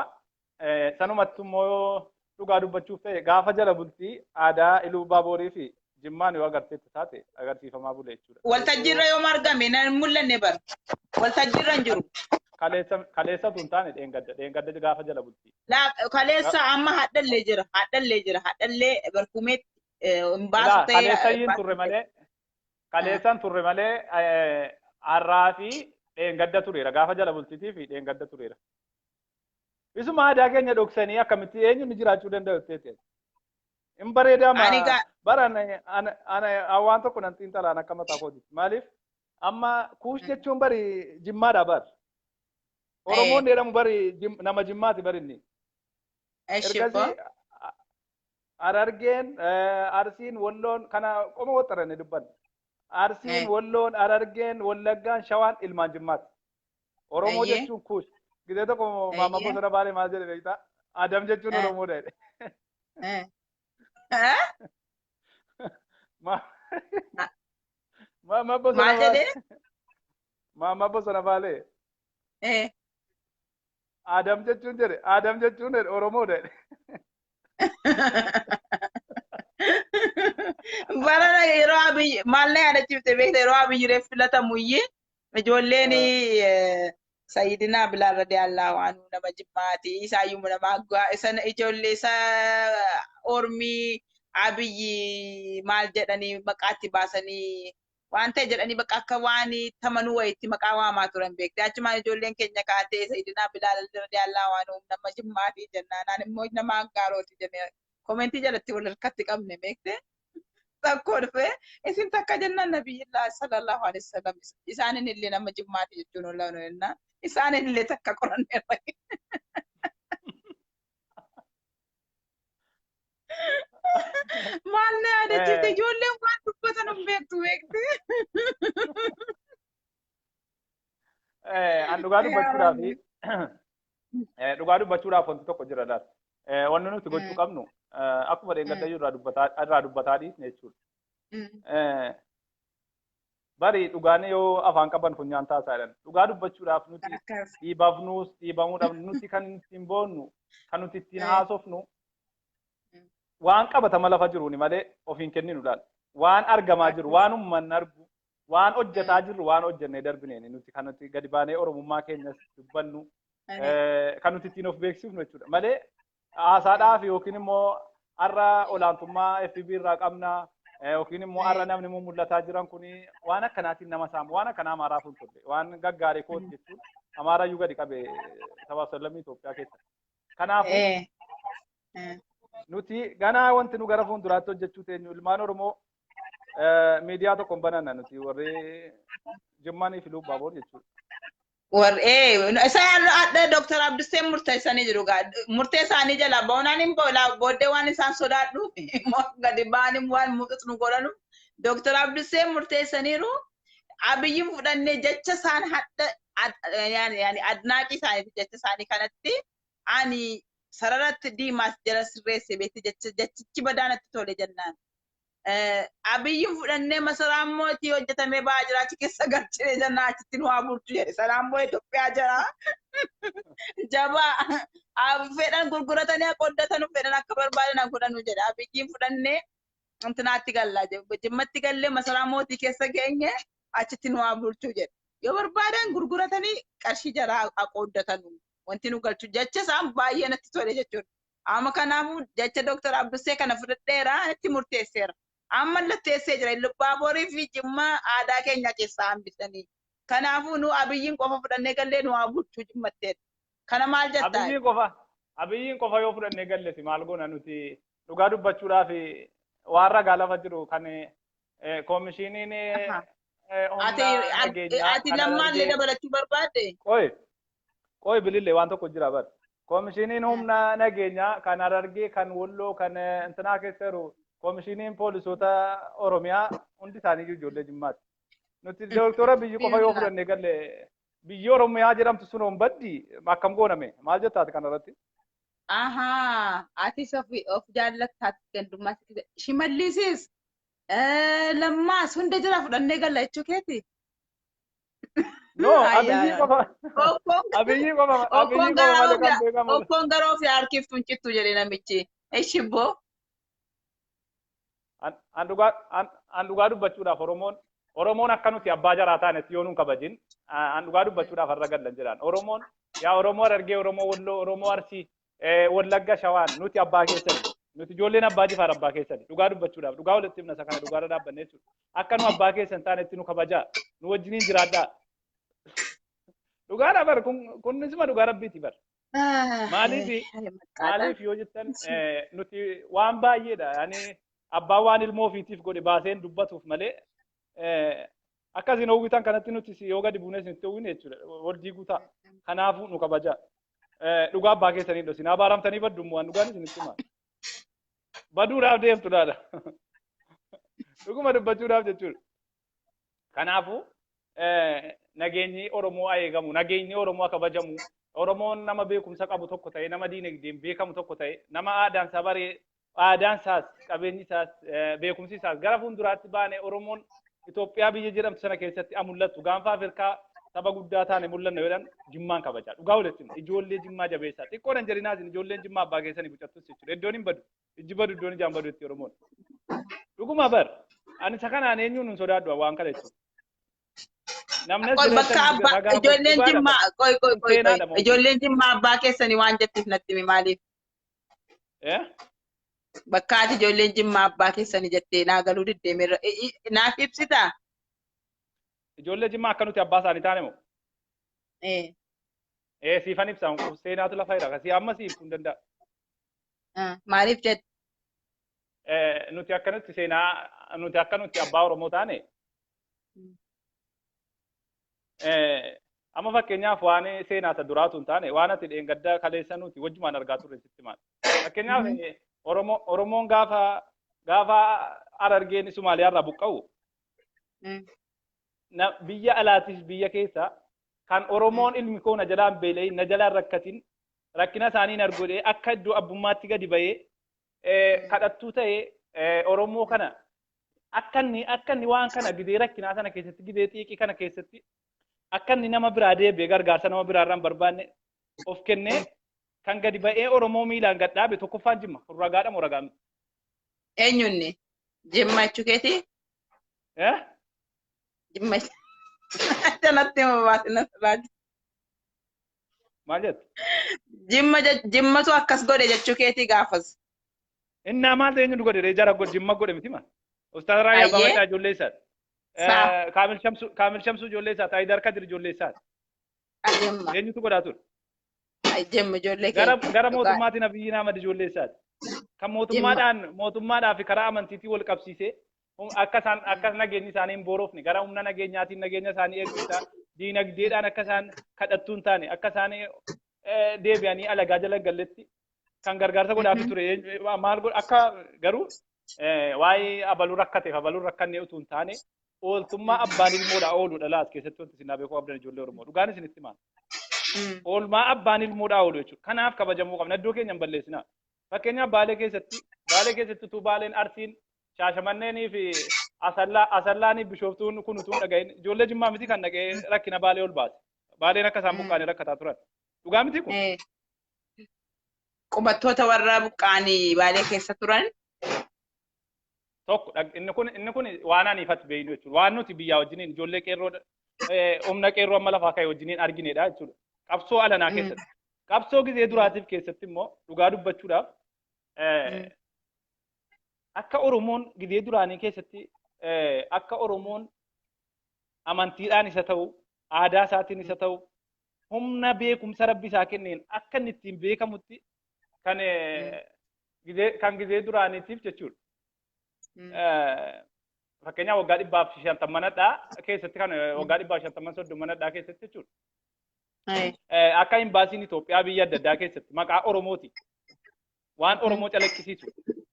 Sanumatti immoo dhugaa dubbachuuf ta'e gaafa jala bultii aadaa Iluu Baaboorii fi Jimmaan yoo agarteetti taate agarsiifamaa bule jechuudha. Waltajjiirra yoom argame? Nan mul'anne bar. Waltajjiirra hin jiru. Kaleessatu hin taane, dheengadda gaafa jala bultii. Kaleessa amma hadhallee jira. Hadhallee jira. Hadhallee barkumeetti hin baasu Ilaa ta'ee. kaleessa hin turre malee, kaleessaan turre malee, har'aa fi dheengadda tureera, gaafa jala bultiitii fi dheengadda tureera. Isuma aadaa keenya dhoksanii akkamitti eenyu ni jiraachuu danda'u jetteeti. Hin bareedaa. Ani Bara ana waan tokko nan xiinxalaan akka mataa kootitti. Maaliif amma Kuush jechuun bari Jimmaadha bar. Oromoon jedhamu bari nama Jimmaati bari inni. Eshi. Ergasii Harargeen, Arsiin, Walloon kana qoma waxxaranii dubbanna. Arsiin, Walloon, Harargeen, Wallaggaan, Shawaan ilmaan Jimmaati. Oromoo jechuun Kuush. Gizee tokko Maamma Bosona Baalee maal jedhe beektaa? Adam jechuun Oromoodha jedhe. Maamma Bosona Maal Baalee. jedhee? Maamma Bosona Baalee. Adam jechuun jedhe. Adam jechuun jedhe Oromoodha jedhe. Barana yeroo Abiy maal na yaadachiifte beekta? Yeroo Abiy reef filatamuyyee ijoolleen Sayyidina Bilaal radiyallahu anhu nama Jimmaati, isaayyuu nama aggaa isa ijoollee isa ormii Abiyyi maal jedhanii maqaatti baasanii waan ta'e jedhanii bakka akka waan tamanuu wayiitti maqaa waamaa turan beekte. Achumaan ijoolleen keenya kaatee Sayyidina Bilaal radiyallahu anhu nama Jimmaati jennaan, ani immoo nama Aggaarooti jennee comment jalatti wal harkatti qabne beekte. Tokko dhufee isin takka jennaan, Nabiyyillaa sallallahu alaihi wasallam isaanin illee nama Jimmaati jechuun oolaa jennaan isaanin illee takka qoranneerra. Maal na yaadachiifte, ijoolleen waan dubbatan hin beektu beekte. An dhugaa dubbachuudhaaf wanti tokko jira laata. Wanni nuti gochuu qabnu akkuma dheengadda irraa dubbataa dhiisne jechuudha. Bari dhugaan yoo afaan qaban funyaan taasaa jedhan. Dhugaa dubbachuudhaaf nuti dhiibamnuus dhiibamuudhaaf nuti kan ittiin boonnu, kan nuti ittiin haasofnu waan qabatama lafa jiruuni malee ofiin kenninu laala. Waan argamaa jiru, waan uummanni argu, waan hojjetaa jirru, waan hojjennee darbineeni nuti kan nuti gadi baanee Oromummaa keenyas dubbannu, kan nuti ittiin of beeksifnu jechuudha. Malee haasaadhaaf yookiin immoo har'a olaantummaa FB irraa qabna yookiin immoo har'a namni immoo mul'ataa jiran kuni waan akkanaatiin nama saamu, waan akkanaa Amaaraaf hin tolle, waan gaggaarii kooti jechuun Amaarayyuu gadi qabe sabaaf sablammii Itoophiyaa keessa. Kanaafuu nuti ganaa wanti nu gara fuulduraatti hojjechuu teenyu, ilmaan Oromoo miidiyaa tokko hin bananna nuti warri Jimmaanii fi Lubbaaboor jechuudha. Warri isaan adda Dr. Abduseen murteessanii jiru. Murtee isaanii jala baunaan hin booddee waan isaan sodaadhu gadi ba'anii waan muuxatu nu godhanu. Dr. Abduseen murteessaniiru. Abiyyiin fudhannee jecha isaan hadda adnaaqii isaaniiti, jecha isaanii kanatti ani sararatti diimaas jala sirreesse beekti, jecha jechichi badaa natti tole jennaan. Abiyyiin fudhannee masaraan mootii hojjetamee ba'aa jira achi keessa galchine jennaan achitti nu haa bulchu jedhe. Sanaan booda Itoophiyaa jira. Jabaa fedhan gurguratanii haa qoddatanu, fedhan akka barbaadan haa godhanu jedhe. Abiyyiin fudhannee intinaatti gallaa jedhe. Jimmatti gallee masaraa mootii keessa geenye achitti nu haa bulchu jedhe. Yoo barbaadan gurguratanii qarshii jaraa haa qooddatanu. Wanti nu galchu jecha isaan baay'ee natti tole jechuudha. Amma kanaafuu jecha Dr. Abdusee kana fudhadheera, itti murteesseera. Amma mallatteessee jira. Lubbaaborii fi Jimmaa aadaa keenya keessaa hambisanii. Kanaafuu nu Abiyyiin qofa fudhannee gallee nu haa bulchuu jimmatteedha. Kana maal jettaa? Abiyyiin qofa yoo fudhannee gallesi maal goona nuti? Dhugaa dubbachuudhaaf waan ragaa lafa jiru kan koomishiniin Ati humna nageenyaa ati kan lammaallee Harargee dabalachuu barbaadde? Qoy, qoy bilillee waan tokko jira bar. Koomishiniin humna nageenyaa kan Harargee, kan Wolloo, kan intinaa keessa jiru, koomishiniin poolisoota Oromiyaa hundi isaanii ijoollee Jimmaati. Nuti doktora biyyi qofa yoo fudhannee galle biyyi Oromiyaa jedhamtu sun hoon baddi akkam gooname maal jettaati kanarratti? Ahaa, atis of jaallattaati gandummaa. Shimallisis Lammaas hunda jira fudhannee galla jechuu keeti. No, Abiyyi qofa, Abiyyi qofa, Abiyyi qofa malee kan beekamu. Okkoon gara ofii harkiftu hin cittu jedhe namichi. Eshibboo. An dhugaa dubbachuudhaaf Oromoon akka nuti abbaa jaraa taanetti yoo nun kabajin an dhugaa dubbachuudhaaf har'a gallan jedhaan. Oromoon yaa Oromoo Harargee, Oromoo Walloo, Oromoo Arsii, Wallagga, Shawaan nuti abbaa keessani. Nuti ijoolleen abbaa Jifaar abbaa keessani. Dhugaa dubbachuudhaaf dhugaa walitti himna isa kana dhugaarra dhaabbanne jechuudha. Akka nu abbaa keessan taanetti nu kabajaa. Nu wajjiniin jiraadhaa. Dhugaadha bar kunisuma dhugaa rabbiiti bar. Maaliif yoo jettan nuti waan baay'eedha. Yani abbaan waan ilmoo ofiitiif godhe baaseen dubbatuuf malee akkasiin hawwitan kanatti nuti yoo gadi buunee isinitti hawwine jechuudha. Wal diiguu ta'a. Kanaafuu nu kabajaa. Dhugaa abbaa keessanii dhosin. Abaaramtanii baddu waan dhugaan isinitti himaa. Baduudhaaf deemtu laala. Dhuguma dubbachuudhaaf jechuudha. Kanaafuu nageenyi Oromoo haa eegamu. Nageenyi Oromoo haa kabajamu. Oromoon nama beekumsa qabu tokko ta'e, nama diinagdeen beekamu tokko ta'e, nama aadaan isaa baree, aadaan isaas, qabeenyi isaas, beekumsi isaas gara fuulduraatti baane Oromoon Itoophiyaa biyya jedhamtu sana keessatti haa mul'attu. Gaanfa Afrikaa saba guddaa taane mul'anna yoo jedhan Jimmaan kabajaa. Dhugaa walitti hima. Ijoollee Jimmaa jabeessaa. Xiqqoodhaan jedhinaa isin ijoolleen Jimmaa abbaa keessanii bucattus jechuudha. Iddoon hin badu. Ijji badu iddoon ijaan badu itti Oromoon. Dhuguma bar. Ani isa kanaan eenyuun hin sodaadhu waan kana jechuudha. Namni as Qoy jira bakka jettanii abbaa ragaa godhu. ijoolleen Dhugaadha Jimmaa bar. qoy qoy Kun qoy qoy seenaadha moo? Ijoolleen Jimmaa abbaa keessanii waan jettiif natti himi maaliif? Eh? Bakka ati ijoolleen Jimmaa abbaa keessanii jettee naa galuu diddeemeerra naaf ibsitaa? Ijoollee Jimmaa akka nuti abbaa isaanii taane moo? Eh. Ee siifan ibsa seenaatu lafa jira. Kasii amma si ibsuu hin danda'a. Maaliif jette? Nuti akkanatti seenaa nuti akka nuti abbaa Oromoo taane amma fakkeenyaaf waan seenaa isa duraatu hin taane waan ati dheengadda kaleessa nuti wajjumaan argaa turre sitti maal. Fakkeenyaaf Oromoon gaafa Harargeen Somaaliyaa irraa buqqa'u biyya alaatiif biyya keessa kan Oromoon ilmi koo na jalaan beela'in na jalaan rakkatin rakkina isaanii hin argodhee akka iddoo abbummaatti gadi bahee kadhattuu ta'ee Oromoo kana akka inni waan kana gidee rakkinaa sana keessatti gidee xiiqii kana keessatti akka inni nama biraa deebi'ee gargaarsa nama biraa irraa hin barbaanne of kennee kan gadi ba'ee Oromoo miilaan gad dhaabe tokkoffaan Jimma. Kun ragaadha moo ragaa miti? Eenyunni? Jimma jechuu keetii? Eh? Jimma sanatti hima baasina sodaachisa. Maal jettu? Jimma Jimmatu akkas godhe jechuu keetii gaafas. Innaa maal ta'e eenyutu godhe jara godhe Jimma godhe miti ma? Ustaaz Raayyaa Abbaa Ayyee. Macaa ijoollee isaati. Saa. Kaamil Shamsuu ijoollee isaati. Haayidar Kadir ijoollee isaati. Jimma. Eenyutu godhaa ture? Jimma ijoollee Gara keenya. gara mootummaatiin Abiyyi Ahmad ijoollee isaati. Kan mootummaadhaa fi karaa amantiitiin wal qabsiisee akka isaan akka nageenyi isaanii hin boorofne gara humna nageenyaatiin nageenya isaanii eegsisaa diinagdeedhaan akka isaan kadhattuu hin taane akka isaan deebi'anii alagaa jala hin galletti kan gargaarsa godhaafii ture maal godha akka garuu waa'ee abaluu rakkateef abaluu rakkannee utuu hin taane ooltummaa abbaan ilmoodhaa ooluudha laas keessatti wanti isin beekuu qabdan ijoollee Oromoo dhugaan isinitti maal. Oolmaa abbaan ilmoodhaa oolu jechuudha. Kanaaf kabajamuu qabna. Iddoo keenya hin balleessinaa. Fakkeenyaaf Baalee keessatti utuu Baaleen Arsiin Shaashamanneenii fi Asallaanii Bishooftuun kun utuu hin dhagahin ijoollee Jimmaa miti kan dhaga'ee rakkina Baalee ol baase. Baaleen akka isaan buqqaanii rakkataa turan. Dhugaa miti kun? Qubattoota warra buqqaanii Baalee keessa turan. Tokko inni kun waan ani ifatti beeknu jechuudha. Waan nuti biyyaa wajjiniin ijoollee qeerroo humna qeerroo amma lafaa ka'e wajjiniin arginedha jechuudha. Qabsoo alanaa keessatti. Qabsoo gizee duraatiif keessatti immoo dhugaa dubbachuudhaaf akka Oromoon gizee duraanii keessatti akka Oromoon amantiidhaan isa ta'u, aadaa isaatiin isa ta'u, humna beekumsa rabbi isaa kenneen akka inni ittiin beekamutti kan gizee duraaniitiif jechuudha. Fakkeenyaaf waggaa 150dhaa keessatti kan waggaa 150 30dhaa keessatti jechuudha. Akka imbaasiin Itoophiyaa biyya adda addaa keessatti maqaa Oromooti. Waan Oromoo calaqqisiisu.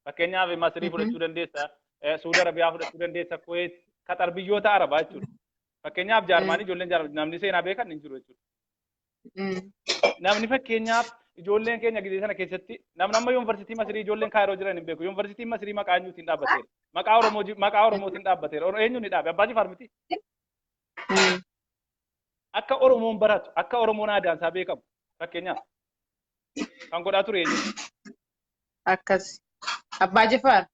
Fakkeenyaaf Masrii fudhachuu dandeessa, Suudi Arabiyaa fudhachuu dandeessa, Kuweet, Qatar, biyyoota Arabaa jechuudha. Fakkeenyaaf Jaarmaanii ijoolleen Jaarmaanii namni seenaa beekan hin jiru jechuudha. Namni fakkeenyaaf ijoolleen keenya gizee sana keessatti namni amma yuunivarsiitii Masrii ijoolleen Kaayiroo jiran hin beeku. Yuunivarsiitiin Masrii maqaa eenyuutiin dhaabbateera? Maqaa Oromoo maqaa Oromootiin dhaabbateera. Eenyuun ni dhaabe? Abbaa Jifaar miti. Akka Oromoon baratu, akka Oromoon aadaan isaa beekamu fakkeenyaaf kan godhaa ture eenyu? Akkas. Abbaa Jifaar.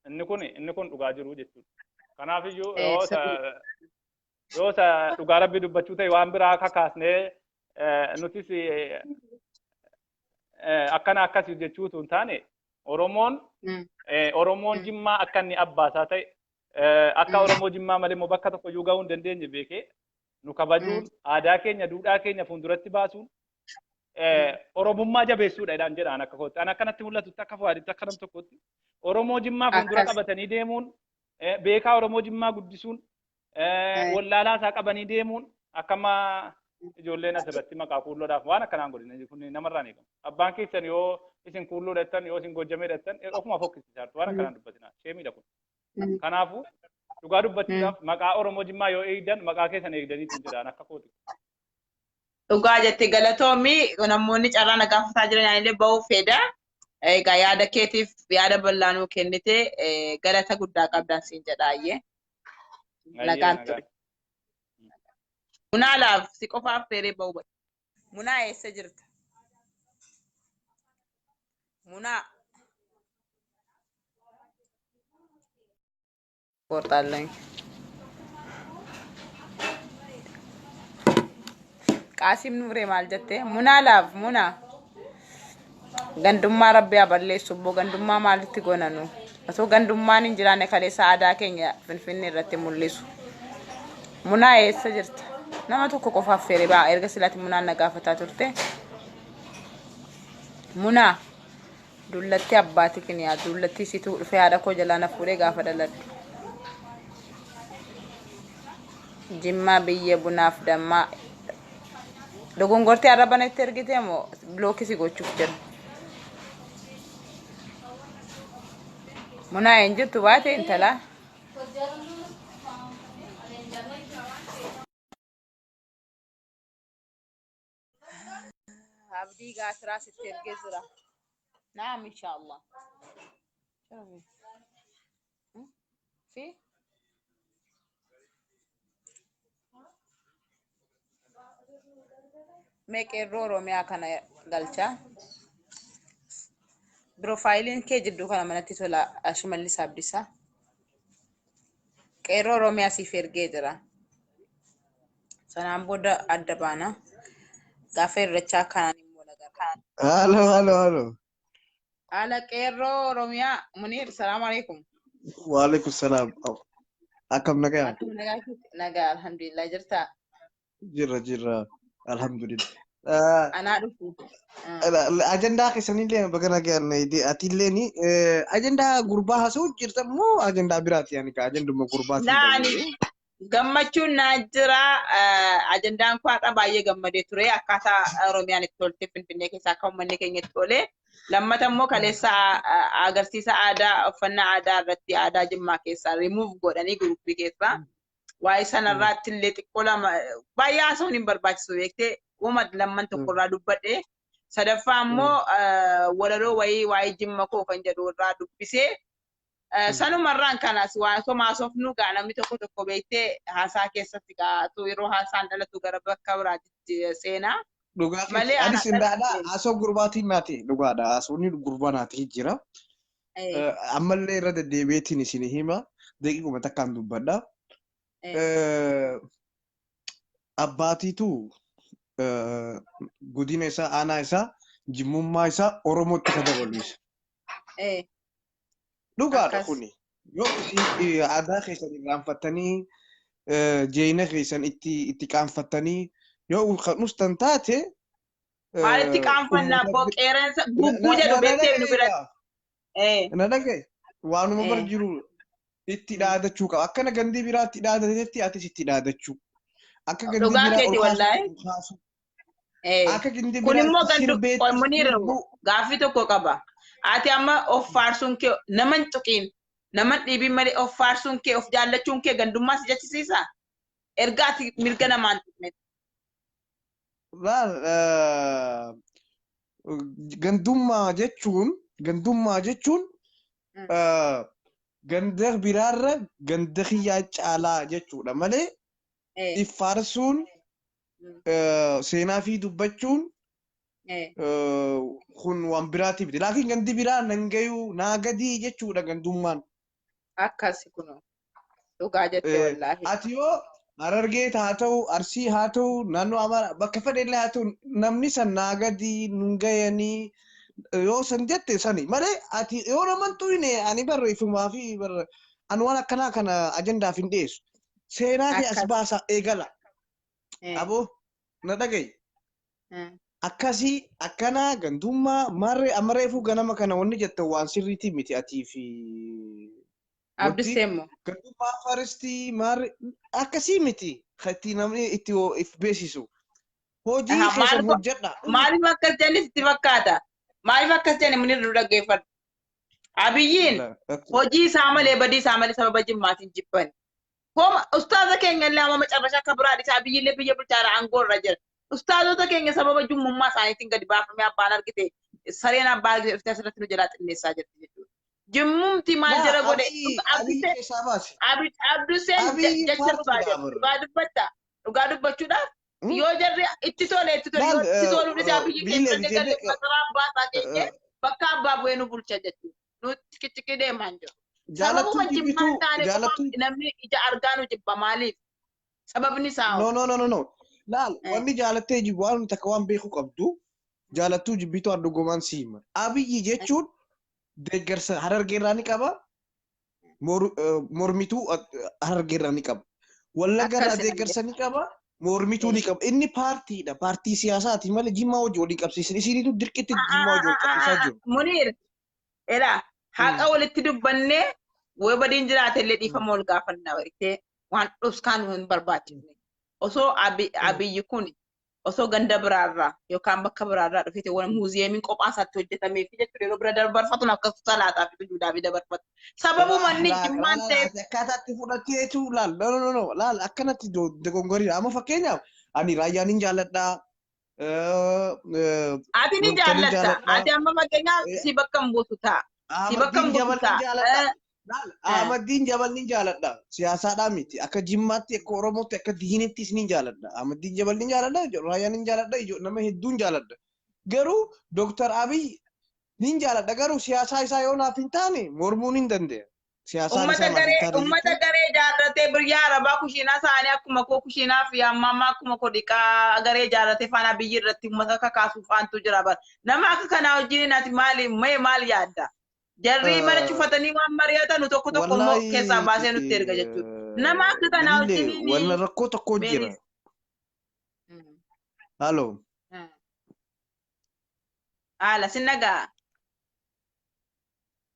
Inni kun dhugaa jiru jechuudha. Kanaafiyyuu yoo isa dhugaa rabbii dubbachuu ta'e waan biraa kakaasnee nutis akkana akkasii jechuutu hin taane, Oromoon Oromoon Jimmaa akka inni abbaasaa ta'e, akka Oromoo Jimmaa malee immoo bakka tokko iyyuu gahuu hin dandeenye beekee nu kabajuun, aadaa keenya, duudhaa keenya fuulduratti baasuun Oromummaa jabeessuudha jedhaan jedhaan akka kootti. An akkanatti mul'atutti, akka Fuwaaditti, akka nam tokkotti Oromoo Jimmaa fuuldura qabatanii deemuun, beekaa Oromoo Jimmaa guddisuun, wallaalaa isaa qabanii deemuun, akkama ijoolleen asirratti maqaa kuulloodhaaf waan akkanaan godhin kun namarraan eegamu. Abbaan keessan yoo isin kuulloo dhattan, yoo isin gojjamee dhattan, ofuma fokkisiisaartu. Waan akkanaan dubbatina. Sheemiidha kun. Kanaafuu dhugaa dubbachuudhaaf maqaa Oromoo Jimmaa yoo eegdan maqaa keessan eegdaniitu jedhaan akka kooti. Dhugaa jette, galatoomii. Namoonni carraa na gaafataa jiran illee bahuu fedha. Egaa yaada keetiif yaada bal'aa nuu kennite, galata guddaa qabdaan siin jedhaayyee. Nagaan ture. Munaa laaf si qofaaf feeree bahuu bada. Munaa, eessa jirta? Munaa. ቆርጣለኝ Qaasim Nuuree maal jette? Munaa laaf munaa. Gandummaa rabbi haa balleessu obbo, gandummaa maalitti gonanu? Osoo gandummaan hin jiraanne kaleessa aadaa keenya Finfinnee irratti mul'isu. Munaa, eessa jirta? Nama tokko qofaaf feeree ba'a. Erga silaati munaan na gaafataa turte. Munaa. Dullatti abbaati kiniyaa dullattii situu dhufee haadha koo jalaa na fuudhee gaafa dhaladhu. Jimmaa biyya bunaaf dammaa. Dogongortee arraba natti ergitee moo block si gochuuf jira? Munaa hin jirtu baate intalaa. Abdii gaasiraa sitti ergee jira. Naam, inshallah. Fi? Mee qeerroo Oromiyaa kana galchaa. Piroofaayiliin kee jidduu kana manatti tola, Shimallis Abdiisaa. Qeerroo Oromiyaa siif ergee jira. Sanaan booda adda baana. Gaafa irrechaa kanaan immoo nagarra. Halo, halo, halo. Haala qeerroo Oromiyaa Muniir, salaamu alaikum. Waalaikum salaam. Akkam, nagaa? Akkam, nagaa keeti? Nagaa, alhamdulillah, jirtaa? Jirra, jirra. Alhamdulillah. Anaa dhufu. Ajandaa keessanillee baga nagaan, atillee ajandaa gurbaa haasa'u jirta moo ajandaa biraati? Yani ka ajanduma gurbaatiin Naani dhaga'e. Gammachuun naa jira. Ajandaan koo har'a baay'ee gammadee ture. Akkaataa Oromiyaan itti tolte, Finfinnee keessa akka uummanni keenya itti tole. Lammata immoo kaleessa agarsiisa aadaa, uffannaa aadaa irratti aadaa Jimmaa keessaa remove godhanii guruppii keessaa. Waa'ee sanarraatti illee xiqqoo lama baay'ee haasa'uun hin barbaachisu beektee, uuma lamman tokkorraa dubbadhe. Sadaffaa immoo walaloo wayii waa'ee Jimma koo kan jedhu irraa dubbisee sanumarraan kanas waa osoo haasofnu gaa namni tokko tokko beektee haasaa keessatti gaa yeroo haasaan dhalatu gara bakka biraatti seenaa. Dhugaa Malee keeti. Anis ana indaadha haasoo gurbaatiin naati dhugaadha. Haasoonni gurbaa naati jira. Ammallee irra deddeebi'eetiin isin hima. Daqiiquma takkaan dubbadha. Abbaatiitu godina isaa, aanaa isaa, jimmummaa isaa Oromootti ka dabalu isa. Dhugaadha kuni. Yoo isin aadaa keessan irraanfattanii, jeena keessan itti qaanfattanii yoo kan dhuftan taate, Maalitti qaanfannaa uummata abboo, qeerransa gugguu jedhu beektee nu biratti. Na dhagaye, waanuma bar jiru. Itti dhaadachuu qaba. Akkana gandii biraatti dhaadatetti atis itti dhaadachuu. Akka gandii Dhugaa biraa keeti ol wallaahi. kaasutti ol kaasuu. Eh. Akka gandii Kun immoo biraatti gandu sirbeetti Muniir sirbuu. gaaffii tokko qaba. Ati amma of faarsuun kee nama hin tuqiin, nama hin dhiibin malee of faarsuun kee, of jaallachuun kee gandummaa si jechisiisaa? Erga ati mirga namaa hin tuqne. Laal, gandummaa jechuun ganda biraarra ganda kiyyaa caalaa jechuudha malee if faarsuun, seenaa fi dubbachuun kun waan biraati miti. Laakiin gandi biraa nan gayuu naa gadii jechuudha gandummaan. Akkasi kunoo. Dhugaa jette wallaahi. Ati yoo Harargee haa ta'u, Arsii haa ta'u, naannoo Amaaraa bakka fedhe illee haa ta'u, namni san naa gadii nun gayanii yoo san jette sani malee, ati yoo naman xuyne ani barra ifumaa fi barra ani waan akkanaa kana ajandaaf hin dhiyeessu. Seenaa kee as baasaa eegala. Aboo, na dhagayi. Akkasii akkanaa gandummaa marree amma reefuu ganama kana wanni jette waan sirriitii miti atii fi wanti Abdusee immoo. gandummaa faristii marree akkasii miti kan itti namni itti if beeksisu. Hojii keessan hojjedha. Maaliif akkas jenne sitti fakkaata? Maaliif akkas jenne, Munir, nu dhaggeeffadhu. Abiyyiin hojii isaa malee, badii isaa malee sababa Jimmaatiin jibban. Homa ustaaza keenya illee amma macarrashaa akka biraa dhiisa, Abiyyi illee biyya bulchaadha, aangoo irra jira. Ustaazota keenya sababa jimmummaa isaaniitiin gadi baafamee abbaan argite, sareen abbaan argite dhuftee asirratti nu jalaa xinneessaa jirti jechuudha. Jimmumti maal Laa jara godhe? Abiyyi Abiyyi keessaa baasi. Abduseen Abiyyi jecha dhugaa paartiidha jedha. bara. Dhugaa dubbatta. Dhugaa dubbachuudhaaf yoo jarri itti tole itti tole, Laal yoo itti toluu dhiise, Abiyyi biilee keessa galee biilee masaraa abbaa isaa keenyee bakka abbaa bu'ee nu bulcha jechuudha. Nu ciqiciqii deemaa hin jiru. Jaalattuu Sababuma Jimmaa jibbituu hin taane qofaaf jaalattuu namni ija argaa nu jibba, maaliif? Sababni isaa No, hoo? no, no, no, no. Laal, wanni jaalattee jibbu waan takka waan beekuu qabdu, jaalattuu jibbituu addugumaan si hima. Abiyyi jechuun deeggarsa Harargeerraa ni qaba. Mormituu Harargeerraa ni qaba. Wallaggarraa Akkasi namni. deeggarsa ni qaba. Mormituu ni qaba. Inni paartiidha. Paartii siyaasaati malee Jimmaa hojii waliin qabsiisan. Isinitu dirqitti Jimmaa hojii wal qabsiisaa jiru. Muniir, elaa haqa walitti dubbannee yoo badiin jiraate illee dhiifama wal gaafannaa bartee waan dhoskaan hin barbaachifne. Osoo Abiyyi kun osoo ganda biraarraa yookaan bakka biraarraa dhufeete waan muuziyeemiin kophaa isaatti hojjetamee fi jechuudha yeroo bira dabarfatu akkas salaataa fi sujuudaa fi dabarfatu. Sababuma inni Jimmaan ta'eef Akkaataa itti fudhatteetu laal, no, no, no, no, laal, akkanatti dogongoriidha. Amma fakkeenyaaf ani Raayyaan hin jaalladhaa. Ati ni Wantoonni jaallatta. jaalladhaa. Ati amma fakkeenyaaf si bakka hin buutu ta'a. Si bakka hin Ahmadiin buutu Jabal ni ta'a. jaaladha. Laal, Ahmadiin Jabal ni jaaladha. Siyaasaadhaa miti. Akka Jimmaatti, akka Oromootti, akka diinittis ni jaaladha. Ahmadiin Jabal ni jaaladha. Raayyaan ni jaaladha. Nama hedduun jaaladha. Garuu Dooktar Abiy ni jaaladha. Garuu siyaasaa isaa yoo naaf hin taane mormuun hin dandeenya. Siyaasaan Ummata isaa naaf hin garee taane ummata jechuun. garee jaarratee biyya arabaa kushiinaa isaanii akkuma koo kushiinaa fi amma amma akkuma koo dhiqaa garee jaarratee faana biyyi irratti ummata kakaasuuf faantu jira bara. Nama akka kanaa wajjin ati maali mee maal yaadda? Jarri mana cufatanii waan mari'atanu tokko tokko immoo Wallaahi keessaa baasee nutti erga jechuudha. Nama akka kanaa Bilile wajjin wanna rakkoo tokko jira. meelis. Halo. Haala sin nagaa.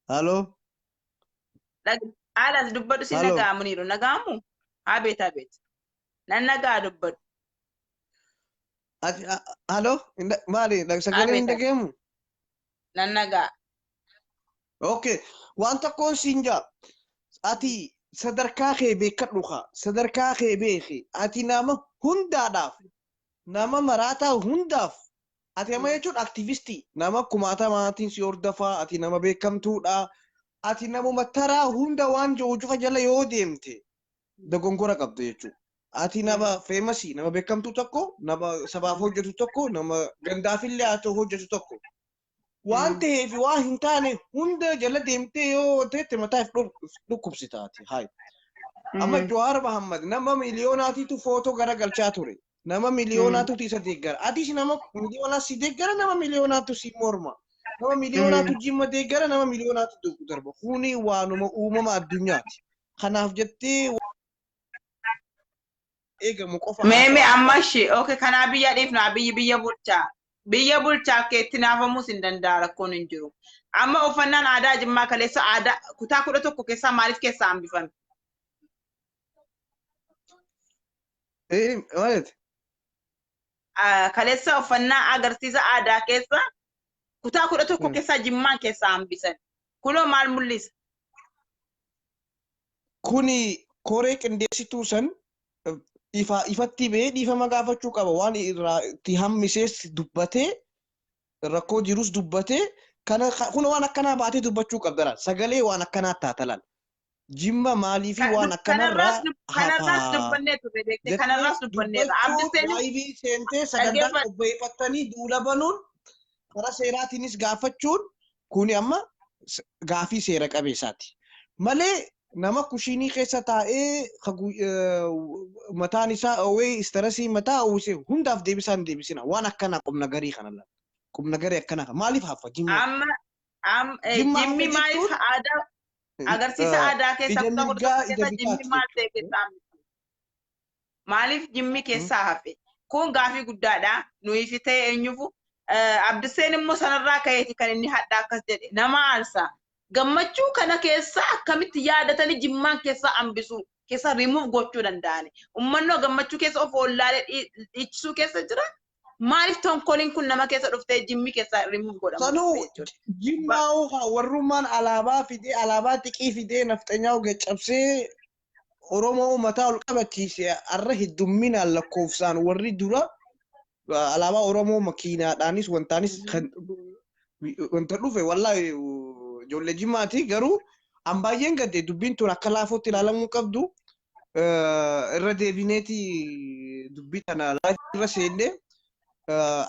Halo. Haala dubbadhu, sin Halo. nagaa, Muniiru nagaamu? Abeet, abeet. Nan nagaa, dubbadhu. Ati halo, maali sagaleen hin Abeet. dhagahamu? Nan nagaa. Okay. Waan tokkoon siin jaa. Ati sadarkaa kee beekadhu kaa. Sadarkaa kee beeki. Ati nama hundaadhaaf, nama maraataa hundaaf. Ati amma jechuun aktivistii nama kumaatamaatiin si hordofaa, ati nama beekamtuudha. Ati namuma taraa hunda waan jiru cufa jala yoo deemte dogongora qabda jechuudha. Ati nama famous, nama beekamtuu tokko, nama sabaaf hojjetu tokko, nama gandaafillee haa ta'u hojjetu tokko. Waan ta'eef waan hin taane hunda jala deemtee yoo ta'e mataa if dhukkubsitaati. Hayi. Amma Jawaar Mahammad nama miiliyoonaatiitu footoo garagalchaa ture. Nama miiliyoonaatu isa deeggara. Atis nama miiliyoonaa si deeggara, nama miiliyoonaatu si morma. Nama miiliyoonaatu Jimma deeggara, nama miiliyoonaatu darba. Kuni waanuma uumama addunyaati. Kanaaf jettee eegamu qofa Meeme haasawaa. amma ishee okay kanaa biyya dhiifnu, Abiyyi biyya bulchaa. Biyya bulchaa keetti naafamuus hin danda'a, rakkoon hin jiru. Amma uffannaan aadaa Jimmaa kaleessa aadaa kutaa 11 keessaa maaliif keessaa hambifame? Maaliif? Kaleessa uffannaa agarsiisa aadaa keessa kutaa 11 keessaa Jimmaan keessaa hambisan. Kunoo maal mul'isa? Kuni koree qindeessituu san ifa ifatti ba'ee dhiifama gaafachuu qaba. Waan irraa itti hammisees dubbatee, rakkoo jirus dubbatee, kana kun waan akkanaa baatee dubbachuu qabdara. Sagalee waan akkanaa taatalan. Jimma maalii fi waan akkanarraa Kanarraas hafaa dubbannee turre beektee, jettee kanarraas dubbanneerra. dubbachuu Abdiseenis live seentee sagantaa dhaggeeffadhu. qopheeffattanii duula banuun karaa seeraatiinis gaafachuun kuni amma gaafii seera qabeessaati. Malee nama kushiinii keessa taa'ee mataan isaa oowwee istarasii mataa uwwise hundaaf deebisaa hin deebisina. Waan akkanaa qubna garii kana laala. Qubna garii akkanaa kana. Maaliif hafa Jimma? Amma Jimma hafa Jimmi maaliif jechuun aadaa agarsiisa aadaa keessa ija kutaa kudha mirgaa tokko ija keessa Jimmi bitaati maal ta'e jechuudha. keessaa hambifame? Maaliif Jimmi keessaa hafe? Kun gaafii guddaadha. Nuyi fi ta'e eenyufu. Abdiseen immoo sanarraa ka'eeti kan inni hadha akkas jedhe. Nama aarsa. Gammachuu kana keessa akkamitti yaadatanii Jimmaan keessaa hambisuu, keessaa remove gochuu danda'ani? Ummannoo gammachuu keessa of wallaalee dhiichisuu keessa jira. Maaliif tonkoliin kun nama keessa dhuftee Jimmi keessaa remove godhamuu Sanuu dhufe jechuudha? Jimmaa haa warrummaan alaabaa fidee, alaabaa xiqqii fidee, nafxanyaa cabsee Oromoo mataa ol qabachiise, har'a heddumminaan lakkoofsaan warri dura alaabaa Oromoo makiinaadhaanis wantaanis kan wanta dhufe wallaahi ijoollee Jimmaati. Garuu an baay'een gadde. Dubbiin tun akka laafootti ilaalamuu qabdu. Irra deebineeti dubbii tana live irra seennee,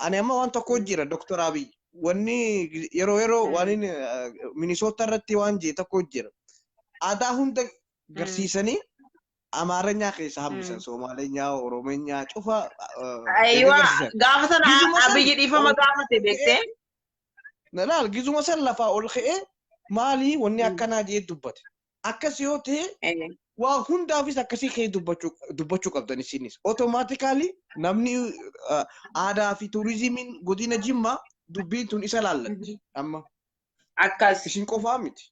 ani amma waan tokko jira. Dr. Abiy wanni yeroo yeroo waan inni Minisoota irratti waan jee tokko jira. Aadaa hunda garsiisanii Amaaranyaa keessa hambisan, Soomaalenyaa, Oromenyaa cufa jedhee Ayiwa garsiisan. Gaafa sana Gizuma san Abiyyi dhiifama ol gaafate beektee. Laal, gizuma san lafaa ol ka'ee maalii wanni akkanaa jee dubbate. Akkas yoo ta'e waa hundaafis akkasii ka'ee dubbachuu qabdan isinis. Automatically namni aadaa fi turizimiin godina Jimmaa dubbiin tun isa laallatti amma. Akkas. Isin qofaa miti.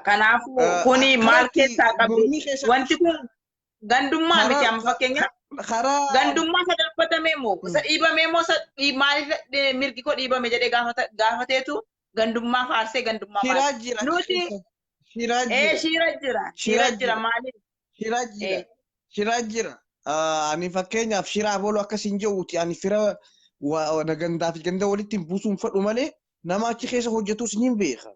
Kanaafuu kuni maal Akkanatti keessaa qabdi? mormii keessa Wanti kun gandummaa miti karaa amma fakkeenyaaf. Karaa Gandummaa isa darbatame moo isa dhiibame moo isa maaliif mirgi koo dhiibame jedhee gaafateetu gandummaa faarsee gandummaa maal? Shiraa jira achi Nuti keessa. Shiraa jira. Shiira jira. Shiraa Shiira jira jira. maaliif? Shiraa jira. Shiraa jira. Ani fakkeenyaaf shiraa boolu akkas hin jedhuuti. Ani fira gandaa fi ganda walitti hin buusuun fedhu malee nama achi keessa hojjetus ni beeka.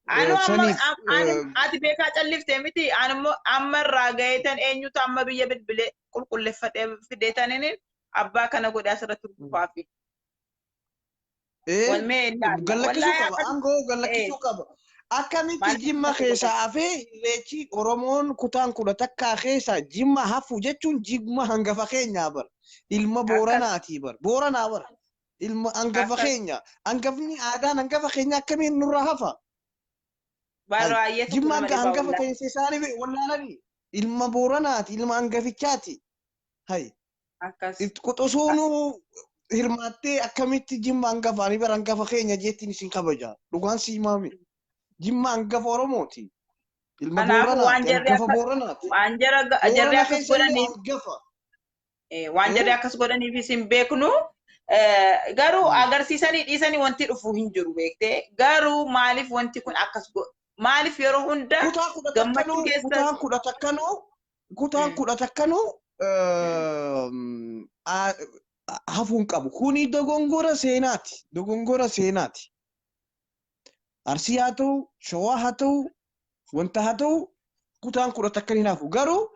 Anu amma Saniif ani ati beekaa calliftee miti. Ani immoo amma irraa gaheetan eenyutu amma biyya bilbilee qulqulleeffadhee fideetaniin abbaa kana godhee asirratti rukufaafi. Walmee ilaalla. Gallakkisuu Wallaahi qaba. akka Aangoo gallakkisuu qaba. Akkamitti Maal Jimma keessaa hafee Irreechi Oromoon kutaan 11 keessa Jimma hafu jechuun Jimma hangafa keenyaa bara. Ilma Booranaatii bara. Booranaa bara. Ilma hangafa keenya. Hangafni aadaan hangafa keenya akkamiin nurraa hafa? Baay'ee tokko Jimma nama hanga dhibaa hangafa wallaahi. ta'e isaanii wallaalanii. Ilma Booranaati. Ilma hangafichaati. Hay. Akkas. Itti qoxosoonuu hirmaattee akkamitti Jimma hangafa ani bara hangafa keenya jettiin isin kabaja. Dhugaan si himaami. Jimma hangafa Oromooti. Ilma Kanaafuu waan Booranaati. jarri Hangafa akka Booranaati. waan jara jarri Boorana akkas keessa illee godhaniif hangafa. waan jarri akkas godhaniifis hin beeknu. Garuu agarsiisanii dhiisanii wanti dhufu hin jiru beektee. Garuu maaliif wanti kun akkas maaliif yeroo hunda Kutaa kudha gammachuu takkanuu keessa kutaan 11nuu kutaan 11nuu hafuu hin qabu. Kuni dogongora seenaati. Dogongora seenaati. Arsii haa ta'u, Shawaa haa ta'u, wanta haa ta'u, kutaan 11 hin hafu. Garuu